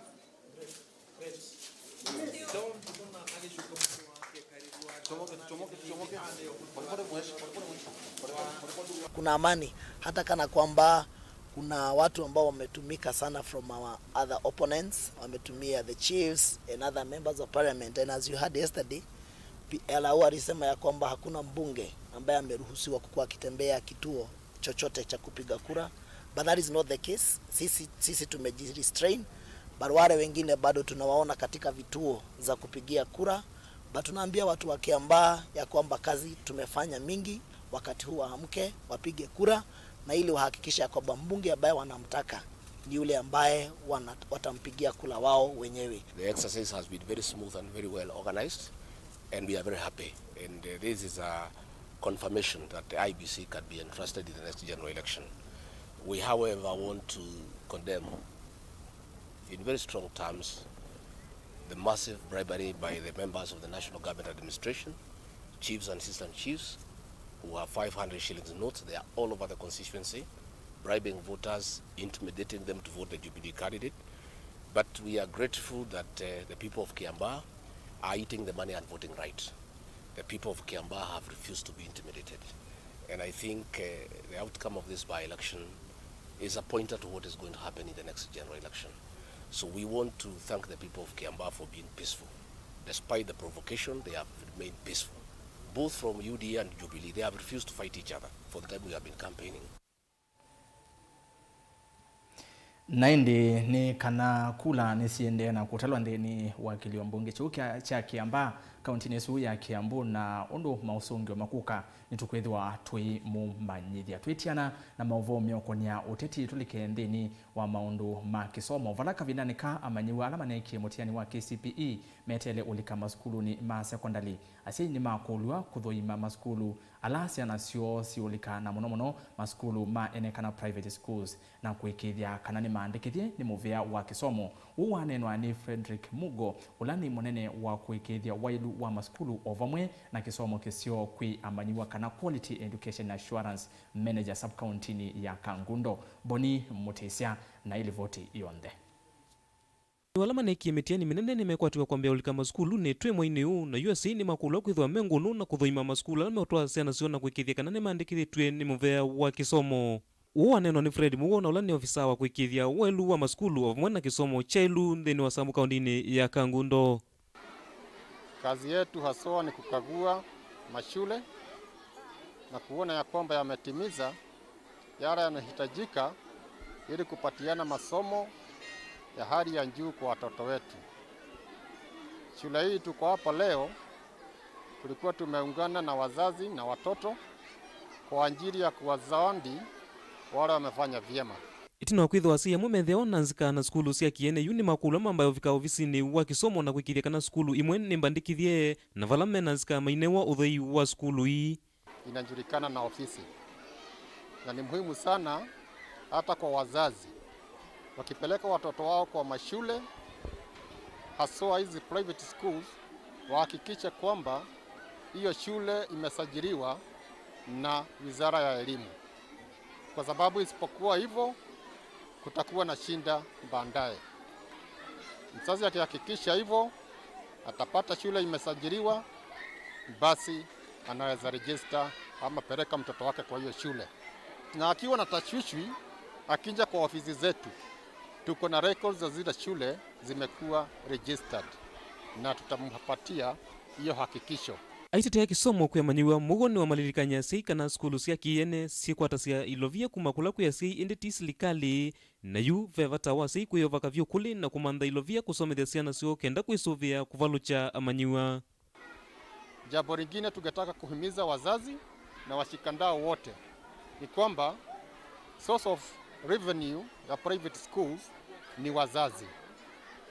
Kuna amani, hata kana kwamba kuna watu ambao wametumika sana from our other opponents, wametumia the chiefs and other members of parliament, and as you heard yesterday, P-, L R O alisema ya kwamba hakuna mbunge ambaye ameruhusiwa kukuwa akitembea kituo chochote cha kupiga kura, but that is not the case. Sisi, sisi tumejirestrain, but wale wengine bado tunawaona katika vituo za kupigia kura, but tunaambia watu wa Kiambaa ya kwamba kazi tumefanya mingi, wakati huu waamke, wapige kura, na ili wahakikisha ya kwamba mbunge ambaye wanamtaka ni yule ambaye wana-, watampigia kura wao wenyewe. The exercise has been very smooth and very well organized, and we are very happy. And, uh, this is a confirmation that the I E B C can be entrusted in the next general election. We, however, want to condemn in very strong terms the massive bribery by the members of the National Government Administration, chiefs and assistant chiefs, who have five hundred shillings notes. They are all over the constituency, bribing voters, intimidating them to vote the Jubilee candidate. But we are grateful that, uh, the people of Kiambaa are eating the money and voting right. The people of Kiambaa have refused to be intimidated. And I think, uh, the outcome of this by-election is a pointer to what is going to happen in the next general election. So we want to thank the people of Kiambaa for being peaceful. Despite the provocation, they have remained peaceful. Both from U D A and Jubilee, they have refused to fight each other for the time we have been campaigning. Na ĩndĩ nĩ kana kula nĩsiendee na kũtalwa nthĩnĩ wa kĩlio mbunge kĩu kya, kya Kiambaa, kauntinĩ ĩsu ya Kiambu, na ũndũ maũsũngĩo makũka nĩtũkwĩthĩwa tũimũmanyĩthya. Twĩtiana na maũvoo meũkũnĩa ũteti, tũlike nthĩnĩ wa maũndũ ma kĩsomo, vala kavindanĩ kaa amanyĩw'a ala maneekie mũtiani wa K C P E meteele ũlika masukulunĩ ma sekondalĩ. Asyai nĩmakũlw'a kũthũima masukulu ala syana syoo siũlika, na mũno mũno masukulu ma ene kana private schools, na kũĩkĩĩthya kana nĩmaandĩkĩthye nĩ mũvĩa wa kĩsomo. Ũu waneenwa nĩ Frederick Mugo, ũla nĩ mũnene wa kũĩkĩĩthya waĩlu wa masukulu o vamwe na kĩsomo kĩseo kwĩ amanyĩw'a kana Quality Education Assurance Manager sub-kauntinĩ ya Kangundo. Boni Mũtĩsya na ĩlivoti yonthe. Andũ ala maneekie mĩtiani mĩnene nĩmekwatiwa kwambĩĩa ũlika masukulunĩ twĩ mweinĩ ũũ, na yu asyai nĩmakũlw'a kwĩthĩwa me ngũlũ na kũthũima masukulu ala meũtwaa syana syoo na kũĩkĩĩthya kana nĩmaandĩkĩthĩtw'e nĩ mũvea wa kĩsomo. Ũu waneenwa nĩ Fred Mugo, na ũla nĩ ovisaa wa kũĩkĩĩthya waĩlu wa masukulu o vamwe na kĩsomo kyaĩlu nthĩnĩ wa Sambu kauntinĩ ya Kangundo. Kazi yetu haswa ni kukagua mashule na kuona ya kwamba yametimiza yale yanahitajika ili kupatiana masomo ya hali ya juu kwa watoto wetu. Shule hii tuko hapa leo, tulikuwa tumeungana na wazazi na watoto kwa ajili ya kuwazawadi wale wamefanya vyema. Ĩtina wa kwĩthĩwa asyai amwe methĩawa na nzika na sukulu sya kĩene, yu nĩmakũlw'a mambae ũvika ovisinĩ wa kĩsomo na kũĩkĩĩthya kana sukulu imwe nĩmbandĩkĩthye, na vala me na nzika mainewa ũthei wa sukulu ii. Inajulikana na ofisi, na ni muhimu sana hata kwa wazazi wakipeleka watoto wao kwa mashule, haswa hizi private schools, wahakikishe kwamba hiyo shule imesajiliwa na Wizara ya Elimu, kwa sababu isipokuwa hivyo, kutakuwa na shida baadaye. Mzazi akihakikisha hivyo, atapata shule imesajiliwa, basi anaweza register ama peleka mtoto wake kwa hiyo shule. Na akiwa na tashwishwi, akija kwa ofisi zetu, tuko na records za zile shule zimekuwa registered, na tutampatia hiyo hakikisho. Aitetea kĩsomo kwĩ amanyĩw'a, Mugo nĩwamalilikany'a asyai kana sukulu sya kĩene syĩkwatasya ilovia kuma kũla kwĩ asyai ĩndĩ ti silikalĩ, na yu ve vata wa asyai kwĩyova kavyũ kũlĩ na kũmantha ilovia kũsomethya syana syoo kenda kwĩsũvĩa kũvalũkya amanyĩw'a. Jambo lingine tungetaka kuhimiza wazazi na washikadau wote ni kwamba source of revenue ya private schools ni wazazi.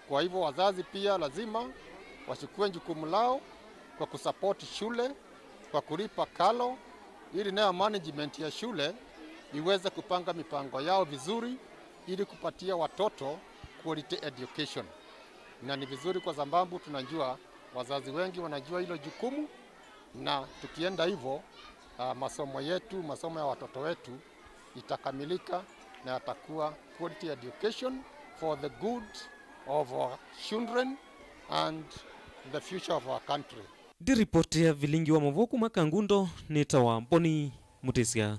Kwa hivyo wazazi pia lazima wachukue jukumu lao kwa kusupport shule kwa kulipa karo, ili nayo management ya shule iweze kupanga mipango yao vizuri ili kupatia watoto quality education. Na ni vizuri kwa sababu tunajua wazazi wengi wanajua hilo jukumu, na tukienda hivyo, ah, masomo yetu, masomo ya watoto wetu itakamilika na yatakuwa quality education for the good of our children and the future of our country. Ndiripotĩa vilingi wa maũvoo kuma Kangundo, nĩtawa Boni Mũtĩsya.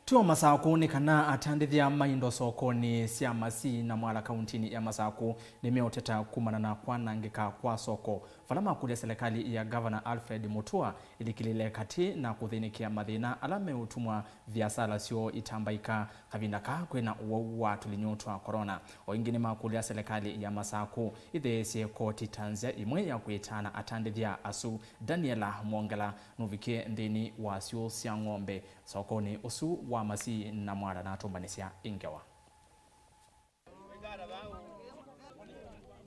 Tũo Masakũ nĩ kana atandĩthya ma indo sokonĩ sya Masii na Mwala kauntinĩ ya Masakũ nĩmeũteta kumana na kwanangĩka kwa soko, vala makũlya silikalĩ ya Ngavana Alfred Mutua ĩlikĩlĩle katĩ na kũthĩnĩkĩa mathĩna ala meũtumwa viasala syoo itambaĩka kavinda kaa kwĩna ũwau wa tũlinyũ twa corona. O ĩngĩ nĩmakũlya silikalĩ ya Masakũ ĩtheesye koti ta nzĩa ĩmwe ya kwĩtaana atandĩthya asu. Daniela Mwongela nũvikie nthĩnĩ wa syũũ sya ng'ombe sokonĩ ũsu wa Masii na Mwala na atũmbanĩsya ĩ ngewa.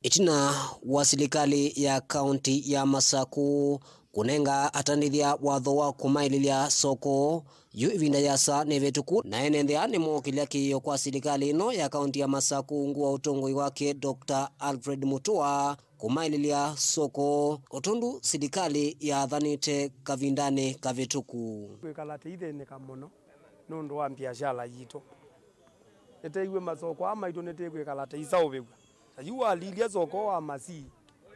Ĩtina wa silikalĩ ya kaunti ya Masakũ kũnenga atandĩthya watho wa kũmaĩlĩlya soko, yu ĩvinda yasa nĩ vĩtũku, na ene nthĩ aa nĩmookĩlya kĩĩo kwa silikalĩ ĩno ya kaunti ya Masakũ ungu wa ũtongoi wake Doctor Alfred Mutua kũmaĩlĩlya soko, o tondũ silikalĩ yaathanĩte kavindanĩ kavĩtũku. Kwĩkala tũithĩnĩka mũno nũndũ wa mbiasala yitũ. Nĩtwĩw'e masoko aa maitũ nĩtũkwĩkala tũiseũvĩw'a. Ta yu walilya soko wa Masii,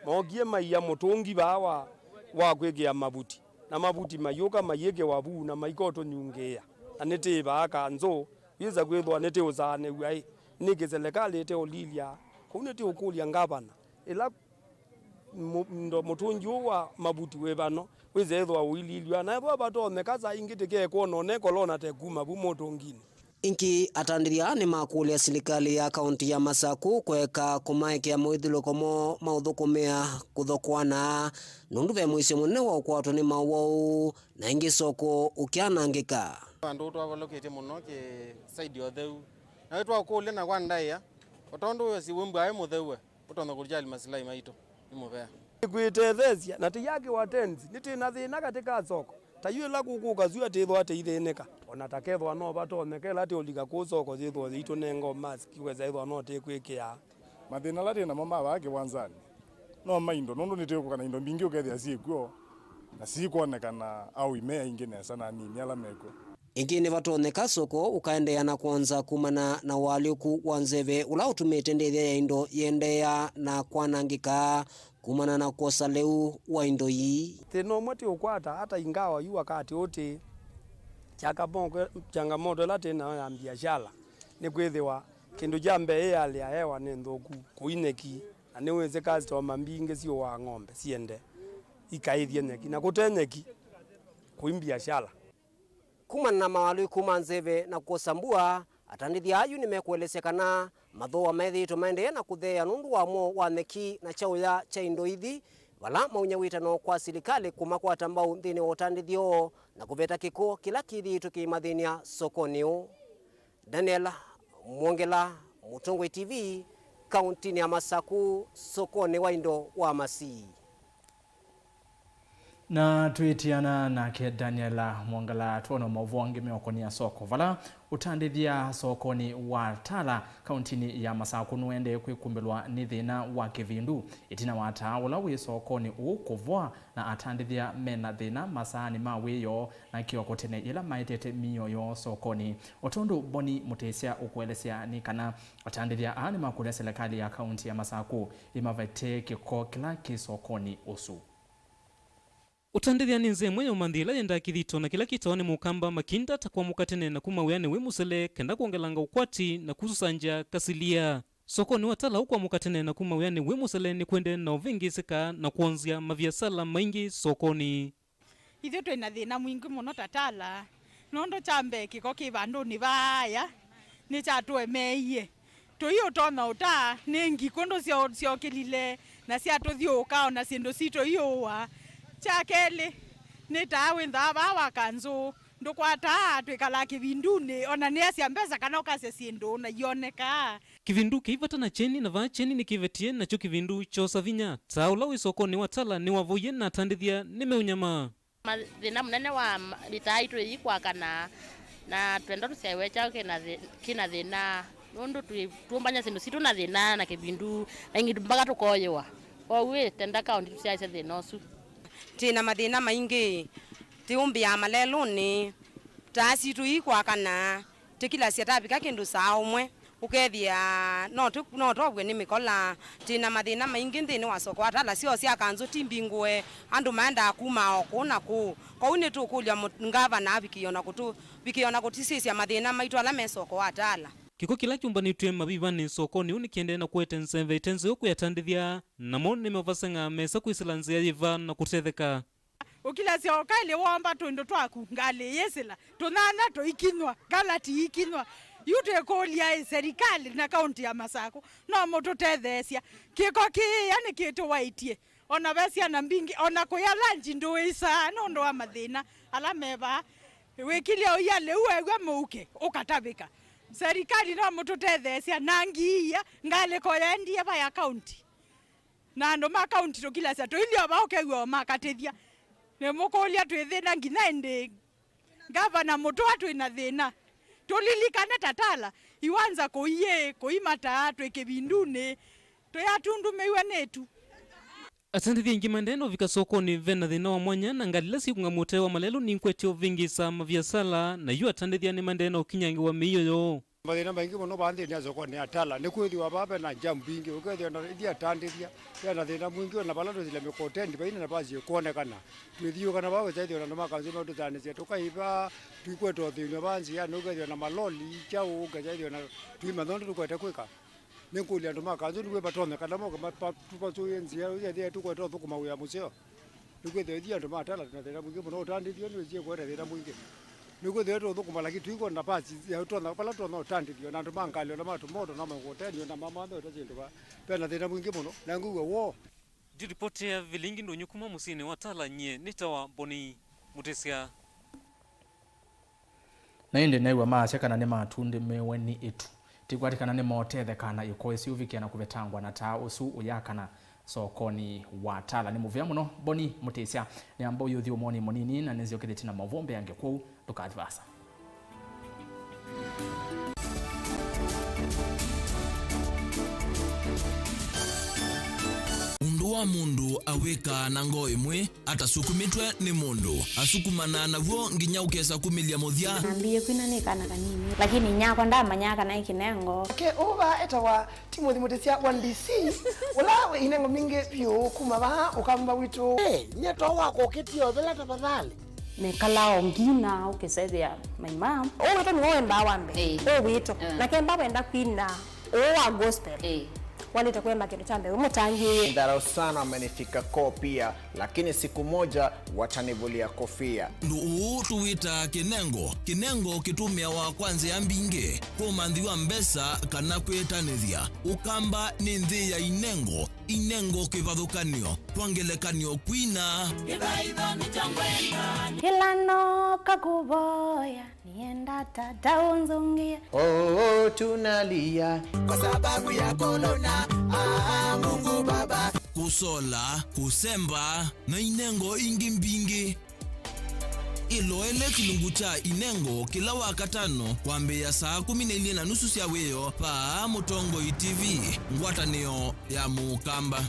mookie maia mũtũngi vaa wa, wa kwĩkĩa mavuti, na mavuti mayũka mayĩkĩwa vu na maikotũnyungĩĩa, na nĩtwĩ vaa kanzũ, yĩsa kwĩthĩwa nĩtũũsaanĩw'a ĩ, nĩkĩ silikalĩ ĩteũlilya? Kũu nĩtũũkũlya ngavana, ĩla mũ-, ndo mũtũngi ũũ wa mavuti wĩ vano wĩse ĩthwa ũililw'a, na ethwa vatonyeka saa ingĩ tũkekwona one kolona tekuma vu mũtũnginĩ. Ĩngĩ, atandĩthya nĩmakũlya silikalĩ ya kaunti ya Masakũ kũeka kũmaekea moithyũlũko moo ma ũthũkũmĩa kũthokoana, nũndũ ve mũisyo mũnene wa ũkwatwa nĩ maũwau na ĩngĩ soko ũkyanangĩka. Andũ twavalũkĩtye mũno kĩ side ya ũtheu, na wĩtwaũkũlya na kwa ndaĩa, o tondũ wĩsĩ wĩ mbwaĩ mũtheu we. Ũtonya kũjali masilahi maitũ nĩ mũvea. Kwĩtetheesya na tũyakĩwa tents, nĩtwĩ na thĩna katĩ ka soko. Ta yu ĩla kũkũka syũa tĩthwa tũithĩnĩka. O na ta kethwa no vatonyeka ĩla tũũlika kũu soko yĩthwa yĩitũnenga o mask, kwĩsa ĩthwa no tũkwĩkĩa. Mathĩna ala twĩ namo ma vaa kĩwanzanĩ no ma indo, nũndũ nĩtwĩkũka na indo mbingĩ ũkethĩa syĩ kw'o na sikwonekana aui me aingĩ nesa na anini ala mekw'o. Ĩngĩ nĩvatonyeka soko ũkaendeea na kwonza kumana na ũalyũku wa nzeve ũla ũtumĩte ndĩthya ya indo yĩendeea na kwanangĩka kumana na kwosa lĩu wa indo ii. Thĩna ũmwe tũũkwata ata ingawa yu wakati ũũ tĩ changamoto, changamoto ĩla twĩ nayo ya mbiasala nĩ kwĩthĩwa kĩndũ kya mbee ĩ hali ya hewa nĩ nthũku, kũi nyeki, na nĩwĩsĩ customer mbingĩ siũaa ng'ombe siende ikaĩthye nyeki, na kũte nyeki kũi mbiasala. Kumana na mawalũku ma nzeve na kwosa mbua, atandĩthya ayu nĩmekũelesya kana mathooa methĩĩtwe maendeea na kũtheea nũndũ wa mwoo wa nyeki na kyaũya kya indo ithi, vala maunya wĩtano kwa silikalĩ kũmakwata mbau nthĩnĩ wa ũtandĩthyo na kũveta kĩko kĩla kĩthĩĩtwe kĩimathĩny'a sokonĩ ũũ. Daniel Mwongela, Mũtongoi T V, kauntinĩ ya Masakũ, sokonĩ wa indo wa Masii. Na twĩtiana nake Daniel Mwongela, twona maũvoo angĩ meũkonĩa soko, vala ũtandĩthya sokonĩ wa Tala, kauntinĩ ya Masakũ, nũendee kwĩkumbĩlwa nĩ thĩna wa kĩvindu, ĩtina wa taa ũla wĩ sokonĩ ũũ kũvoa na atandĩthya mena thĩna masaanĩ ma wĩoo na kĩoko tene yĩla maetete mĩio yoo sokonĩ. O tondũ Boni Mũtĩsya ũkũelesya nĩ kana atandĩthya aa nĩmakũlya silikalĩ ya kaunti ya Masakũ ĩmavete kĩko kĩla kĩ sokonĩ ũsu. Ũtandĩthya nĩ nzĩa ĩmwe ya ũmanthi ĩla yendaa kĩthito na kĩla kĩtawa nĩ mũkamba makinda ta kwamũka tene na kuma wĩanĩ wĩ mũsele kenda kwongelanga ũkwati na kususanzya kasilia. Sokonĩ wa Tala ũkwamũka tene na kuma wĩanĩ wĩ mũsele nĩkũendee na ũvĩngĩĩsĩka na kwonzya maviasala maingĩ sokonĩ. Ithyĩ twĩ na thĩna mwingĩ mũno ta Tala, nũndũ kya mbee kĩko kĩ vandũnĩ vaaya nĩkyatũemeeie. Tũiũtonya ũta nĩ ngi kũndũ syo-, syokĩlile na syatũthyũũka, o na syĩndũ sitũ iũũa. Kya kelĩ, nĩ taa wĩnthaa vaa wa kanzũ, ndũkwataa, twĩkalaa kĩvindunĩ, o na nĩasya mbesa kana ũkasya syĩndũ na ionekaa. Kĩvindu kĩi vata na kyeni, na vaa kyeni nĩkĩvetie, nakyo kĩvindu kyosa vinya. Taa ũla wĩ sokonĩ wa Tala nĩwavoie, na atandĩthya nĩmeũnyamaa. Mathĩna mũnene wa ma-, ĩtaa itũ ĩi kwakana, na twenda tũsyaĩwe kyaũ kĩna thĩ-, kĩna thĩna, nũndũ twĩ-, tũmbany'a syĩndũ sitũ na thĩna na kĩvindu, na ingĩ mpaka tũkoyĩwa. Kwoou ĩ, tenda kaũntĩ tũsyaĩsye thĩna ũsu. Twĩ na mathĩna maingĩ, tĩũmbĩaa malelũnĩ, taa sitũ ii kwakana, tĩkilasya tavika kĩndũ saa ũmwe, ũkethĩa no tũ-, no tovw'e nĩ mĩkola. Twĩ na mathĩna maingĩ nthĩnĩ wa soko wa Tala, syoo sya kanzũ ti mbingũe, andũ maendaa kuma o kũũ na kũũ. Kwoou nĩtũkũlya mũ-, ngavana avikĩe o na kũtũ-, vikĩe o na kũtũsisya mathĩna maitũ ala me soko wa Tala. Kĩko kĩla kyũmbanĩtw'e mavivanĩ sokonĩ ũũ nĩkĩendee na kũete nzeve ite nzeo kwĩ atandĩthya, namo nĩmeũvaseng'a mesa kwĩsĩla nzĩa yĩva na kũtetheka. Ũkilasya o kaĩlĩ woomba tũindo twaku, ngalĩ ĩyĩsĩla, tũnyanya tũikinywa, kalati iikinywa. Yu twĩkũlya ĩ, serikali na kaũntĩ ya Masakũ no mũtũtetheesya? Kĩko kĩĩa nĩkĩtũwaĩtye. O na ve syana mbingĩ, o na kũya lanji ndũĩsaa nũndũ wa mathĩna ala me vaa. Wĩkilye ũya lĩu wew'a mũuke, ũkatavĩka. Serikali no mũtũtetheesya na ngiia ngalĩko yaendie va ya kaũntĩ. Na andũ ma kaũntĩ tũkilasya tũilyĩ o vaa ũkew'a o makatĩthya. Nĩmũkũlya twĩthĩna nginya ĩndĩĩ? Ngavana Mũtũa twĩ na thĩna. Tũlilikane ta Tala, iwanza kũiĩ, kũimataa, twĩ kĩvindunĩ, twĩ atundumĩw'e nĩ ĩtu. Atandĩthya aingĩ maendee na ũvika sokonĩ ve na thĩna wa mwanya, na ngalĩ ila syĩkũng'a mũtee wa malelũ nikwetye ũvĩngĩĩsa maviasala, na yu atandĩthya nĩmaendee na ũkinyangĩwa mĩio yoo. Mathĩna maingĩ mũno vaa nthĩnĩ ya sokonĩ ya Tala, nĩkwĩthĩwa vaa ve na jam mbingĩ, ũkethĩa na ithyĩ atandĩthya, ve na thĩna mwingĩ, o na vala twĩsĩle mĩkokoteni vaina nafasi ĩkwonekana. Twĩthiũũkana vaa, ũkethĩa na andũ ma kanzũ meũtũthanĩsya, tũkaĩva, tũikweta ũthĩny'o vaa nzĩanĩ, ũkethĩa na maloli, kyaũ, ũkethĩa na tũimanya ũndũ tũkwete kwĩka. Nĩngũlya andũ ma kanzũ nĩw'o vatonyekana moke ma-, pa-, tũvasũĩe nzĩa ĩla yĩthĩe tũkwete ũthũkũma wĩa mũseo. Nĩkwĩthĩwa ithyĩ andũ ma Tala twĩ na thĩna mwingĩ mũno, ũtandĩthyo nĩwĩsie kũete thĩna mwingĩ. Nĩkwĩthĩwa tũũthũkũma, lakini tũikwona nafasi ya ũtonya, vala tũtonya ũtandĩthyo na andũ ma ngalĩ, o na ma tũmoto, na ma mĩkokoteni, o na ma mathota syĩndũ va. Ve na thĩna mwingĩ mũno, na ngwĩw'a woo. Ndilipoti ya Vilingi Ndũnyũ kuma mũsyĩnĩ wa Tala, nyie nĩtawa Boni Mũtĩsya. Na ĩndĩ neew'a maasya kana nĩmatundĩmĩwe nĩ ĩtu. Tĩkwatĩ kana nĩmotetheka na ikoe syũvikĩa na kũvetangwa na taa ũsu ũyakana sokonĩ wa Tala. Nĩ mũvea mũno, Boni Mũtĩsya. Nĩamba ũyũthi ũmoni mũnini na nĩnzyokethĩtye na maũvoo mbeange, kwoou ndũkathi vaasa. Ũndũ wa mũndũ awĩkaa na ngoo ĩmwe, atasukumĩtwe nĩ mũndũ, asukumanaa naw'o nginya ũkesa kumĩlya mũthya. Nambĩĩe kwina nĩ kana kanini, lakini nyakwa ndamanyaa kana ĩ kĩnengo. Nake ũũ vaa etawa Timothy Mũtĩsya wa D C, ũla wĩ inengo mbingĩ vyũ kuma vaa Ũkamba witũ. Hey, nyie to wakũkĩtie o vĩla tafadhali. Mekalaa o ngina ũkĩsethĩa maima. Ũũ witũ nĩwe wendaa wa mbee. Ĩĩ. Ũũ witũ. Mm. Na kemba wenda kwina ũũ wa gospel. Ĩĩ. Walĩte kũemba kĩndũ kya mbee, wĩ mũtangĩĩe. Dharau sana amenifika koo pia, lakini siku moja watanivulia kofia. Ũndũ ũũ tũwĩtaa kĩnengo. Kĩnengo kĩtũmĩawa kwa nzĩa mbingĩ, kwa ũmanthi wa mbesa kana kwĩtanĩthya. Ũkamba nĩ nthĩ ya inengo, inengo kĩvathũkan'yo, kwa ngelekany'o kwina. Kĩthaitho nĩkyo ngwenda. Ĩla nooka kũvoya, nĩenda Tata ũnzũngĩe. Oh, tunalia kwa sababu ya korona. Ah, Mungu Baba. Kũsola, kũsemba, na inengo ingĩ mbingĩ. Ĩloele kĩlungu kya inengo kĩla Wakatano kwambĩĩa saa kũmi na ilĩ na nusu sya wĩoo vaa Mũtongoi T V, ngwatanĩo ya Mũkamba.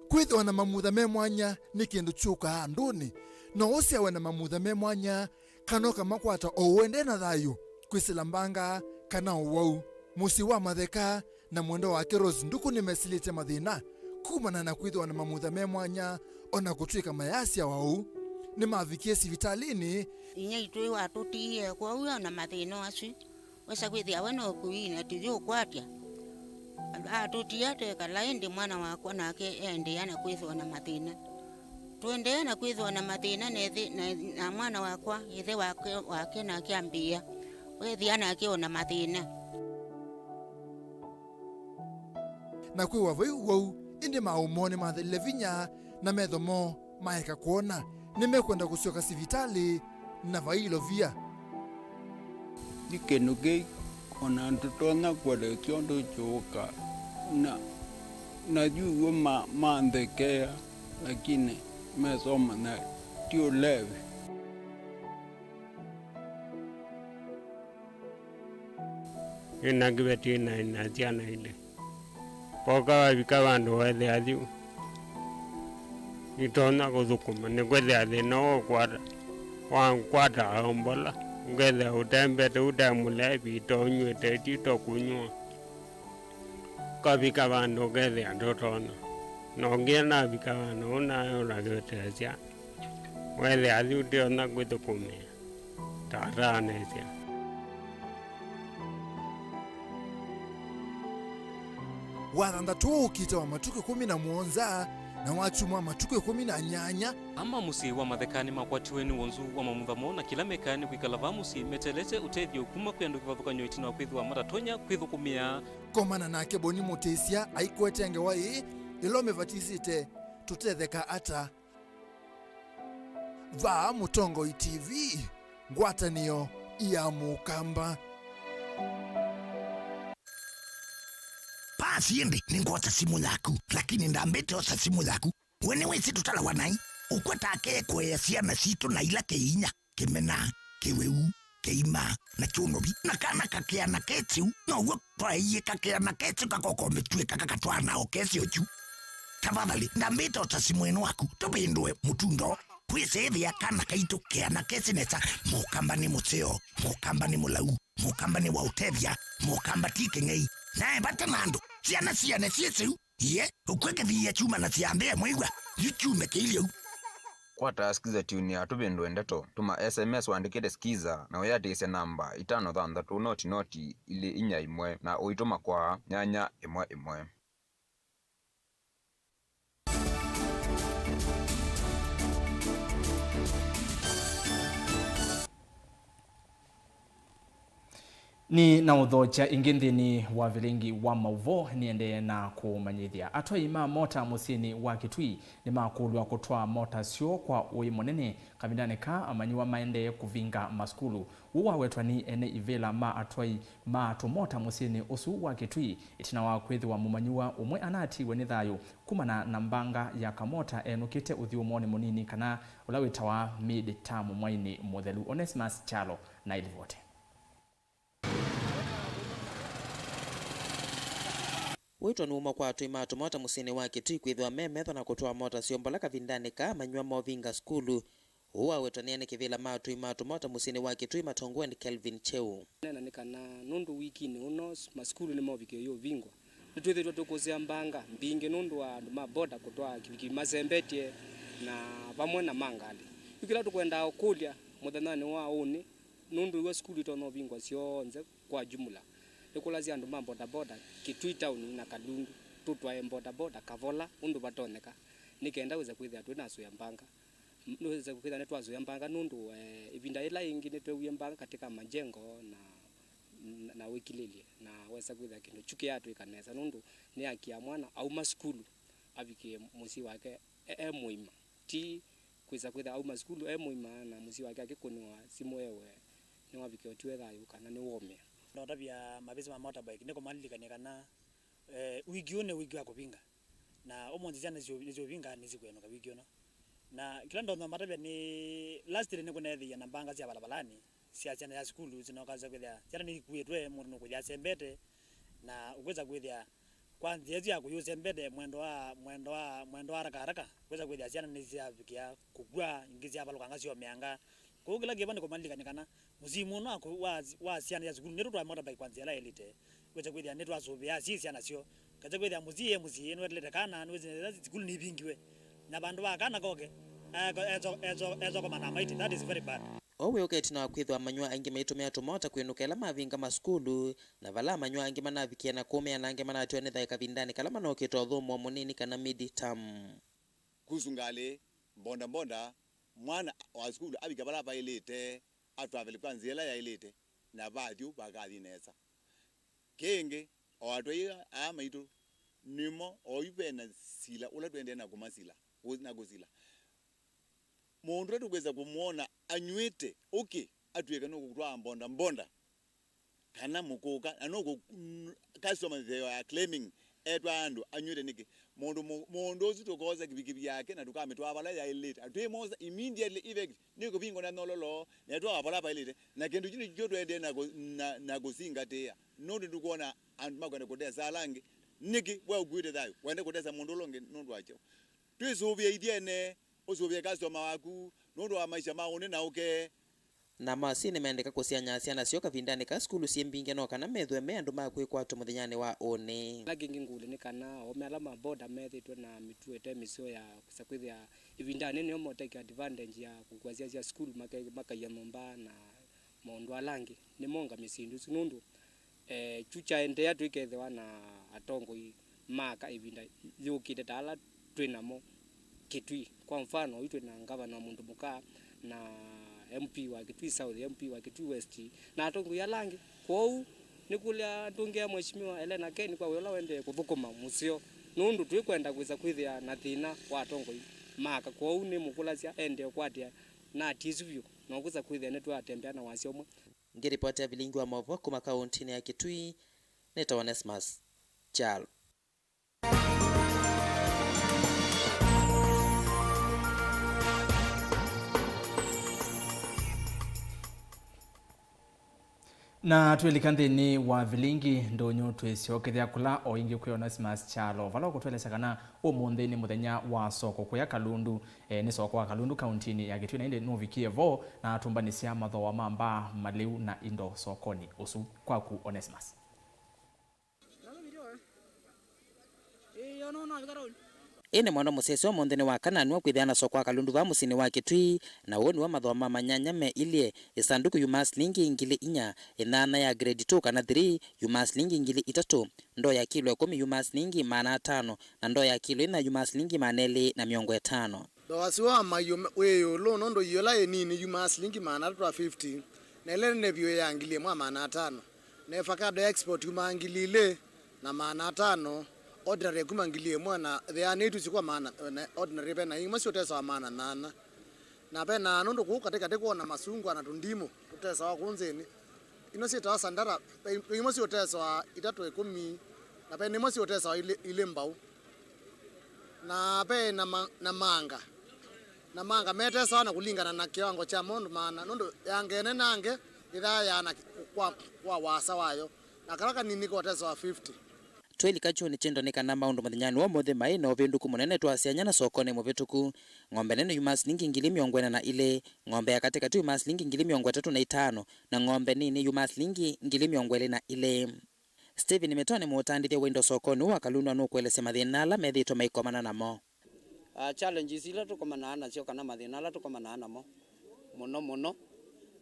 Kwĩthĩwa na mamutha me mwanya nĩ kĩndũ kyũkaa andũnĩ. No ũsyawe na mamutha me mwanya kana ũkamakwata o ũendee na thayũ, kwĩsĩla mbanga, kana ũwau. Mũsyĩ wa Matheka na mwendwa wake Rose Nduku nĩmesilĩtye mathĩna kumana na kwĩthĩwa na mamutha me mwanya, o na kũtw'ĩka mayasyawa ũu. Nĩmavikie sivitalĩnĩ. Inyia witũ watũtiie kwoou na mathĩna asu. Wesa kwĩthĩa we no ũkui na tũyĩũkwatya. Atũtia twekala, ĩndĩ mwana wakwa nake eendeea na kwĩthĩwa na mathĩna. Tũendeea na kwĩthĩwa na mathĩna na ĩthĩ-, na, na mwana wakwa, ĩthe wake, wake nake ambĩĩa. Weethĩa nake o na mathĩna. Na kwĩwa vai ũwau, ĩndĩ maũũ moo nĩmathelile vinya, na metho moo maeka kwona. Nĩmekwenda kũsyoka sivitalĩ na vai ilovia. Nĩ kĩndũ kĩu o na tũtonya kũelesya ũndũ kyũũka, na, na yu w'o ma-, manthekea, lakini mesomanya ti ũlevi. Nĩna kĩveti na, na syana ilĩ. Koka wavika vandũ weethĩa yu itonya kũthũkũma, nĩkwĩthĩa thĩna ũkwata, wankwata mbola, ũkethĩa ũtembete ũte mũlevi, to ũnyw'ĩte ti to kũnyw'a. Kavika vandũ ũkethĩa ndũtonya. Na ũngĩ navika vandũ ũnaũla kĩveti asya, weethĩa yu ndionya kwĩthũkũmĩa. Tataanĩsya. Wathanthatũ ũkĩte wa matukũ ĩkũmi na mũonza, na wakyumwa matukũ ĩkũmi na nyanya. Ama mũsyĩ wa Matheka nĩmakwatiwe nĩ wonzu wa mamutha moo, na kĩla mekaa nĩ kwĩkala vaa mũsyĩ meteelete ũtethyo kuma kwĩ andũ kĩvathũkany'o ĩtina wa kwĩthĩwa matatonya kwĩthũkũmĩa. Komana nake Boni Mũtĩsya aikwete ngewa ĩĩ, ĩla ũmĩvatisĩte, tũtetheka ata? Vaa Mũtongoi T V, ngwatanĩo ya Mũkamba. Pasi ĩndĩ nĩngwota simũ yaku, lakini ndambĩte osa simũ yaku. We nĩwĩsĩ tũtalawa naĩ? Ũkwata ake kũea syana sitũ na ila kĩinya, kĩmena, kĩwĩu, kĩima, na kyũnovi, na kana kakĩana kĩu, now'o twaeie kakĩana kĩu kakokomĩtw'e kakakatwaa na okesi ochu. Tafadhali, ndambĩte ota simũ ĩno waku, tũvĩndũe mũtundo. Kwĩsĩĩthĩa kana kaitũ kĩana kĩu nesa, Mũkamba nĩ mũseo, Mũkamba nĩ mũlau, Mũkamba nĩ wa ũtethya, Mũkamba ti kĩng'ei. Nae vata na andũ, syana siane syĩsĩu, Iye, ũkw'e kĩthiia kyuma na syambĩa mwĩw'a, yu kyume kĩilyĩ ũu. Kwata Skiza Tune ya Tũvĩndũe Ndeto, tũma S M S ũandĩkĩte Skiza na ũyĩatĩĩsya namba itano thanthatũ noti noti ilĩ inya ĩmwe na ũitũma kwa nyanya ĩmwe ĩmwe. Nĩ na ũthokya ĩngĩ nthĩnĩ wa vilingi wa maũvoo, nĩendee na kũmanyĩthya. Atwai ma mota mũsyĩnĩ wa Kitui nĩmakũlw'a kũtwaa mota syoo kwa ũĩ mũnene kavindanĩ kaa amanyĩw'a maendee kũvinga masukulu. Ũu wawetwa nĩ ene ivĩla ma atwai ma tũmota mũsyĩnĩ ũsu wa Kitui, ĩtina wa kwĩthĩwa mũmanyĩw'a ũmwe anatiiwe nĩ thayũ kumana na mbanga ya kamota enũkĩte ũthyũmũonĩ mũnini, kana ũla wĩtawa mid term mwainĩ mũthelu. Onesimus Kyalo na ĩlivoti. Wĩtwa nĩ ũmwe kwa atwai ma tũmota mũsyĩnĩ wa Kitui kwĩthĩwa me metho na kũtwaa mota syoo mbola kavindanĩ kaa amanyĩw'a movinga sukulu. Ũu wawetwa nĩ ene kĩvĩla ma atwai ma tũmota mũsyĩnĩ wa Kitui matongoew'e nĩ Kelvin Cheu. Nena nĩ kana nũndũ wikinĩ ũno s-, masukulu nĩmovikie yũvingwa, nĩtwĩthĩtwe tũkũsĩa mbanga mbingĩ nũndũ wa andũ ma boda kũtwaa kiviki masembetye na vamwe na ma ngalĩ. Yu kĩla tũkwendaa ũkũlya mũthenyanĩ wa ũnĩ, nũndũ iwe sukulu itonya ũvingwa syonthe kwa jumla, nĩkũlasya andũ ma boda boda Kitui taoni na Kalundu tũtwae boda boda kavola ũndũ vatonyeka, nĩ kenda wĩse kwĩthĩa twĩnasũĩa mbanga. Nĩwĩsĩ kwĩthĩa nĩtwasũĩa mbanga nũndũ, eh, ĩvinda yĩla yĩngĩ nĩtweewie mbanga katika majengo na, na, na wĩkilĩlye, na wesa kwĩthĩa kĩndũ kyu kĩatwĩka nesa nũndũ nĩ haki ya mwana auma sukulu avikĩe mũsyĩ wake e, e mũima. Ti kwĩsa kwĩthĩa auma sukulu e mũima na mũsyĩ wake akĩkũnĩwa simũ ewe nĩwavikĩe ũtiwe thayũ kana nĩwomĩa. Notavya mavĩsĩ ma motorbike nĩkũmalilikany'a kana Eh, wiki ũũ nĩ wiki wa kũvinga. Na ũmũnthĩ syana nĩsyũ-, nĩsyũvinga nĩsikwenũka wiki ũno. Na kĩla ndonya matavya nĩ lastly nĩkũneethĩie na mbanga sya valavalani sya syana sya sukulu sinoka sya kwĩthĩa syana nĩikuĩtwe, mũndũ nũkwĩthĩa asembete, na ũkwĩsa kwĩthĩa kwa nzĩa ĩsu ya kũyũsembete mwendo wa, mwendo wa, mwendo wa haraka haraka, kwĩsa kwĩthĩa syana nĩsyavikĩa kũkw'a, ingĩ syavalũkanga syomeanga. Kwoou kĩla kĩva nĩ kũmalilikany'a kana mũsimu ũno wa kũ-, wa, wa syana sya sukulu nĩtũtwae motorbike kwa nzĩa ĩla yaĩlĩte. Wĩse kwĩthĩa nĩtwasũvĩa asyai syana syoo. Kesa kwĩthĩa mũsyai e mũsyai nĩweteelete kana nĩwĩsĩ nesa sukulu nĩivingiwe. Na vandũ va kana koke, eko-, eso-, eso-, esokoma na maiti. That is very bad. Ũu wĩ ũka ĩtina wa kwĩthĩwa amanyĩw'a aingĩ maitũmĩa tũmota kwĩnũka ĩla mavinga masukulu, na vala amanyĩw'a angĩ manavikie na kũmĩa na angĩ manatiwa nĩ thayũ kavindanĩ kala manokĩte ũthũmũo mũnini kana mid-term. Kuhusu ngalĩ, mbondambonda, mwana wa sukulu avika vala vaĩlĩte, atraveli kwa nzĩa ĩla yaĩlĩte, na vathi ũu vakathi nesa. Kĩngĩ, o atwai aa maitũ, nĩmo oyu ve na sila ũla tũendee na kũmasila, kũ-, na kũsila. Mũndũ ũla tũkwĩsa kũmwona anyw'ĩte ũkĩ atw'ĩka nũkũtwaa mbondambonda, kana mũkũka, na nũkũ-, customer they are claiming etwaa andũ anyw'ĩte nĩkĩ? Mũndũ mũ-, mũndũ ũsu tũkoosa kivikivi yake na tũkamĩtwaa vala yaĩlĩte. Atwĩmwosa immediately effect, nĩkũvingwa na nyololo, na ĩtwawa vala vaĩlĩte. Na kĩndũ kyu nĩkyo tũendee na kũ-, na, na kũsingatĩĩa. Nũndũ nĩtũkwona andũ makwenda kũtesa ala angĩ. Nĩkĩ we ũkuĩte thayũ? Wende kũtesa mũndũ ũla ũngĩ nũndũ wa kyaũ? Twĩsũvĩe ithyĩ ene, ũsũvĩe customer waku nũndũ wa maisha ma ũnĩ na ũke. Namo asyai nĩmendeka kũsiany'a syana syoo kavindanĩ ka sukulu syĩ mbingĩ no kana methĩwe me andũ ma kwĩkwatw'a mũthenyanĩ wa ũnĩ. Kĩla kĩngĩ ngũlye nĩ kana aũme ala ma boda methĩĩtwe na mĩtuo ĩte mĩseo ya kwĩsa kwĩthĩa ĩvindanĩ nĩyo mo take advantage ya kũkua syana sya sukulu maka-, makaia nyũmba na maũndũ ala angĩ nĩmo ngamĩsĩ syĩndũ isu nũndũ, eh, kyu kyaendeea tũikethĩwa na atongoi ma aka ĩvinda yũkĩte ta ala twĩ namo Kitui. Kwa mfano, oyu twĩ na ngavana wa mũndũ mũka na M P wa Kitui South, M P wa Kitui West, na atongoi ala angĩ. Kwoou, nĩkũlya ndũngĩa Mheshimiwa Elena Ken kwa wĩa ũla ũendee kũthũkũma mũseo, nũndũ twĩkwenda kwĩsa kwĩthĩa na thĩna wa atongoi ma aka. Kwoou nĩmũkũlasya endee kũatĩĩa na ati isu vyũ, na ũkwĩsa kwĩthĩa nĩtwatembea na wasya ũmwe. Ngĩripotĩa vilingi wa maũvoo kuma kaũntinĩ ya Kitui, nĩtawa Onesmus Kyalo. Na twĩlika nthĩnĩ wa vilingi ndũnyũ twĩsyokethya kũla o ĩngĩ kwĩ Onesmus Kyalo, vala ũkũtũelesya kana ũmũnthĩ nĩ mũthenya wa soko kũya Kalundu. E, nĩ soko wa Kalundu kaũntinĩ ya Kitui, na ĩndĩ nũvikie vo na atũmbanĩsya mathooa ma mbaa, malĩu na indo sokonĩ ũsu. Kwaku, Onesmus. Ĩĩ, nĩ mwana mũsyaĩĩsya ũmũnthĩ nĩ wakananw'a kwĩthĩa na soko wa Kalundu vaa mũsyĩnĩ wa Kitui, na ũũ nĩw'o mathooa ma manyanya me ilye. Ĩsandũkũ yumaa silingi ngili inya, ĩnyaanya ya grade two kana three yumaa silingi ngili itatũ, ndoo ya kilo ĩkũmi yumaa silingi maana atano, na ndoo ya kilo inya yumaa silingi maana elĩ na mĩongo ĩtano. Thooa ũsu wa maiũ wĩ ĩũlũ nũndũ iũla ĩ nini yumaa silingi maana atatũ na fifty, na ĩla ĩnene vyũ ya ngili ĩmwe na maana atano, na avocado ya export yumaa ngili ilĩ na maana atano, ordinary kuma ngili ĩmwe na ĩthĩanĩtw'e kwa maana, na ordinary ve na imwe siũtesawa maana nyanya. Na ve na nũndũ kũu katĩ katĩ kwona masungwa na tũndimũ tũtesawa kũu nthĩnĩ, ino syĩtawa sandara, ve, ve imwe siũtesawa itatũ ĩkũmi, na ve na imwe siũtesawa ilĩ, ilĩ mbau. Na ve na, ma-, na manga. Na manga metesawa na kũlingana na kĩwango kya maũndũ maana, nũndũ ya ngeene na nge ĩthaa yaana kwa, kwa wasa wayo, na kala kanini kotesawa fifty. Twĩlika kyũnĩ kyĩ ndo nĩ kana maũndũ mũthenyanĩ wa ũmũnthĩ maĩ na ũvĩndũku mũnene twasya nyanya sokonĩ mũvĩtũku. Ng'ombe nene yumaa silingi ngili mĩongo ĩna na ilĩ, ng'ombe ya katĩkatĩ yumaa silingi ngili mĩongo ĩtatũ na itano, na ng'ombe nini yumaa silingi ngili mĩongo ĩlĩ na ilĩ. Stephen Mĩtwa nĩ mũtandĩthya wa indo sokonĩ ũũ wa Kalundu na nũkũelesya mathĩna ala methĩĩtwe maikomana namo. Ah, challenges ila tũkomanaa nasyo kana mathĩna ala tũkomanaa namo mũno mũno,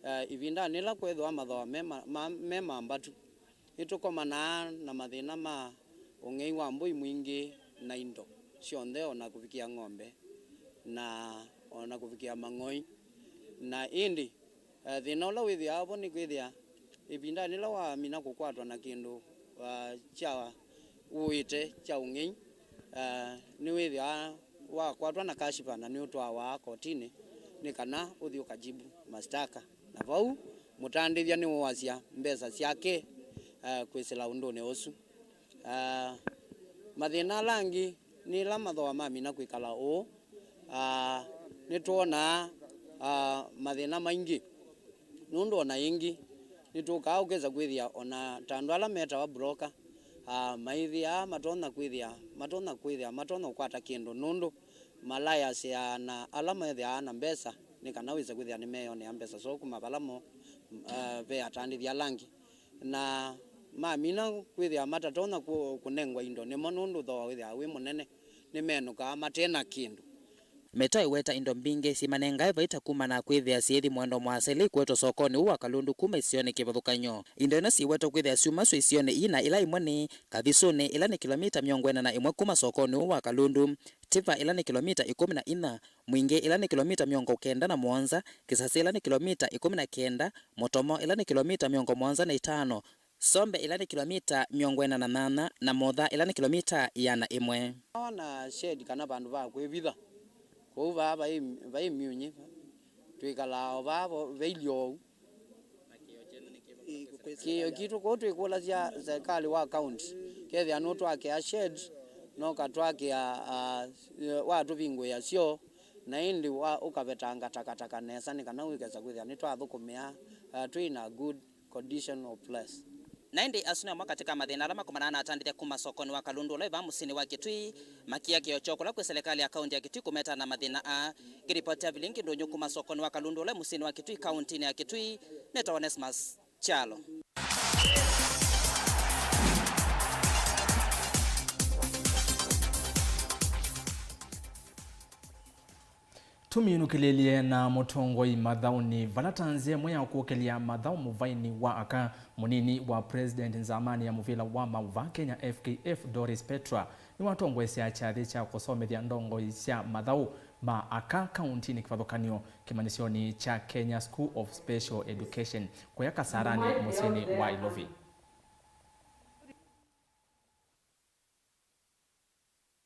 eh, ĩvindanĩ ĩla kwĩthĩwa mathooa me ma-, ma-, me mambatu, nĩtũkomanaa na mathĩna ma ũng'ei wa mbũi mwingĩ na indo syonthe, o na kũvikĩa ng'ombe na o na kũvikĩa mang'oi. Na ĩndĩ Eh, thĩna ũla wĩthĩawa vo nĩ kwĩthĩa ĩvindanĩ yĩla wamina kũkwatwa na kĩndũ, ah, kya ũĩte kya ũng'ei, ah, nĩwĩthĩawa wakwatwa na kashifa na nĩũtwawa kotinĩ nĩ kana ũthi ũkajibu mashtaka. Na vau mũtandĩthya nĩwũasya mbesa syake, eh, kwĩsĩla ũndũnĩ ũsu. Ah, mathĩna ala angĩ nĩ ĩla mathooa mamina kwĩkala ũũ, ah, nĩtwonaa, ah, mathĩna maingĩ, nũndũ o na ĩngĩ nĩtũkaa ũkesa kwĩthĩa o na ta andũ ala metawa broker, ah, maĩthĩaa matonya kwĩthĩa, matonya kwĩthĩa, matonya ũkwata kĩndũ, nũndũ malayasĩaa na ala methĩaa na mbesa nĩ kana wĩse kwĩthĩa nĩmeyonea mbesa syoo kuma vala mo, ah, ve atandĩthya ala angĩ. Na mamina kwĩthĩa matatonya kũ-, kũnengwa indo nĩmo nũndũ thooa wĩthĩawa wĩ mũnene, nĩmenũkaa mate na kĩndũ. Mĩtao ĩweta indo mbingĩ syĩmanengae vaita kumana na kwĩthĩa syĩthi mũendo mũasĩle ikuetwe sokonĩ ũũ wa Kalundu kuma isionĩ kĩvathũkany'o. Indo ino syĩwetwa kwĩthĩa syuma syo isionĩ ii na ila imwe nĩ Kathisũnĩ, ĩla nĩ kĩlomita mĩongo ĩna na ĩmwe kuma sokonĩ ũũ wa Kalundu, Tiva, ĩla nĩ kĩlomita ĩkũmi na inya, Mwingĩ, ĩla nĩ kĩlomita mĩongo kenda na mũonza, Kĩsasĩ, ĩla nĩ kĩlomita ĩkũmi na kenda, Mũtomo, ĩla nĩ kĩlomita mĩongo mũonza na itano, Sombe, ĩla nĩ kĩlomita mĩongo ĩna na nyanya, na Motha, ĩla nĩ kĩlomita ĩana ĩmwe. Ona shed kana vandũ va kwĩvitha. Kũu vaa vai, vai myunyi. Twĩkalaa o vaa vo, vailyĩ ou. Kĩĩo kitũ kũu twĩkũlasya serikali wa county, kethĩa nũtwakĩa shed, na ũkatwakĩa, ah, watũvingũĩa syoo, na ĩndĩ wa, ũkavetanga takataka nesa, nĩ kana wĩkesa kwĩthĩa nĩtwathũkũmĩa, ah, twĩ in a good condition or place. Na ĩndĩ asu nĩ amwe katĩ ka mathĩna ala makomanaa na atandĩthya kuma sokonĩ wa Kalundu ũla wĩ vaa mũsyĩnĩ wa Kitui, makia kĩo kyoo kũla kwĩ selekalĩ ya kaunti ya Kitui kũmeta na mathĩna aa. Ngĩripoti ya Vilingi Ndũnyũ kuma sokonĩ wa Kalundu ũla wĩ mũsyĩnĩ wa Kitui, kauntinĩ ya Kitui, nĩtawa Onesmus Kyalo. Tũminũkĩlĩlye na mũtongoi mathaũnĩ, vala ta nzĩa ĩmwe ya kũkĩlya mathaũ mũvainĩ wa aka, mũnini wa President nzamanĩ ya mũvĩla wa maũvaa Kenya, F K F, Doris Petra, nĩwatongoesya kyathĩ kya kũsomethya ndongoi sya mathaũ ma aka kauntinĩ kĩvathũkany'o kĩmanyĩsyonĩ kya Kenya School of Special Education kũya Kasaranĩ mũsyĩnĩ wa Ilovi.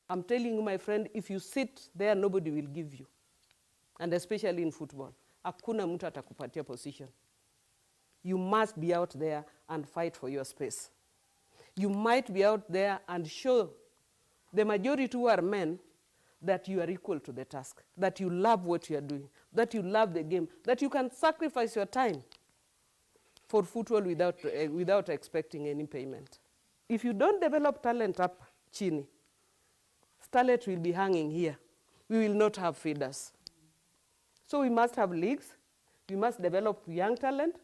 I'm telling you, my friend, if you sit there, nobody will give you. And especially in football, hakuna mtu atakupatia position. You must be out there and fight for your space. You might be out there and show the majority who are men that you are equal to the task, that you love what you are doing, that you love the game, that you can sacrifice your time for football without, eh, without expecting any payment. If you don't develop talent up chini, starlet will be hanging here. We will not have feeders. So we must have leagues. We must develop young talent.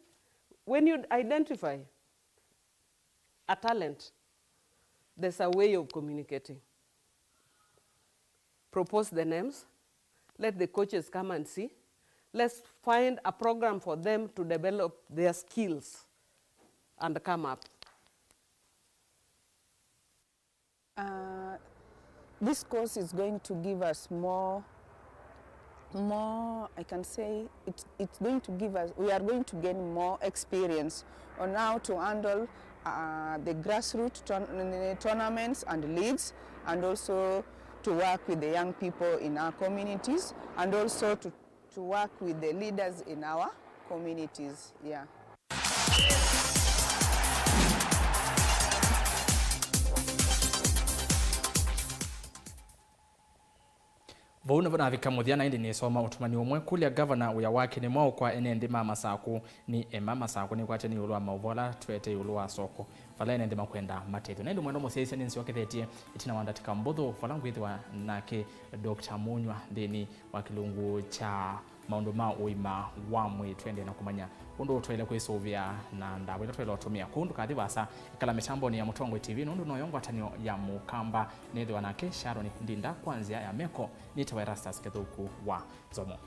When you identify a talent, there's a way of communicating. Propose the names. Let the coaches come and see. Let's find a program for them to develop their skills and come up. Uh, this course is going to give us more, more, I can say, it, it's going to give us, we are going to gain more experience on how to handle, uh, the grassroots tourn-, tournaments and leagues, and also to work with the young people in our communities, and also to, to work with the leaders in our communities. Yeah. Vau nĩvo navika mũthya, na ĩndĩ nĩsoma ũtũmani ũmwe kũlya ngavana wĩa wake nĩ mwaũ kwa ene nthĩ ma Masakũ. Nĩ ema Masakũ nĩkwatya nĩ ĩũlũ wa maũvoo ala tweete ĩũlũ wa soko, vala ene nthĩ makwenda matethw'e. Na ĩndĩ mwendwa mũsyaĩĩsya, nĩnzyokethetye ĩtina wa ndatĩka mbũthũ vala ngwĩthĩwa nake Doctor Munywa nthĩnĩ wa kĩlungu kya maũndũ ma ũima wa mwĩĩ, tũendee na kũmanya ũndũ twaĩle kwĩsũvĩa na ndawa ila twaĩle ũtũmĩa. Kwoou ndũkathi vaasa, ĩkala mĩtambonĩ ya Mũtongoi T V, nũndũ noyo ngwatanĩo ya Mũkamba. Nĩthĩwa nake Sharon Ndinda kwa nzĩa ya meko. Nĩtawa Erastus Kĩthũku wa Nzomo.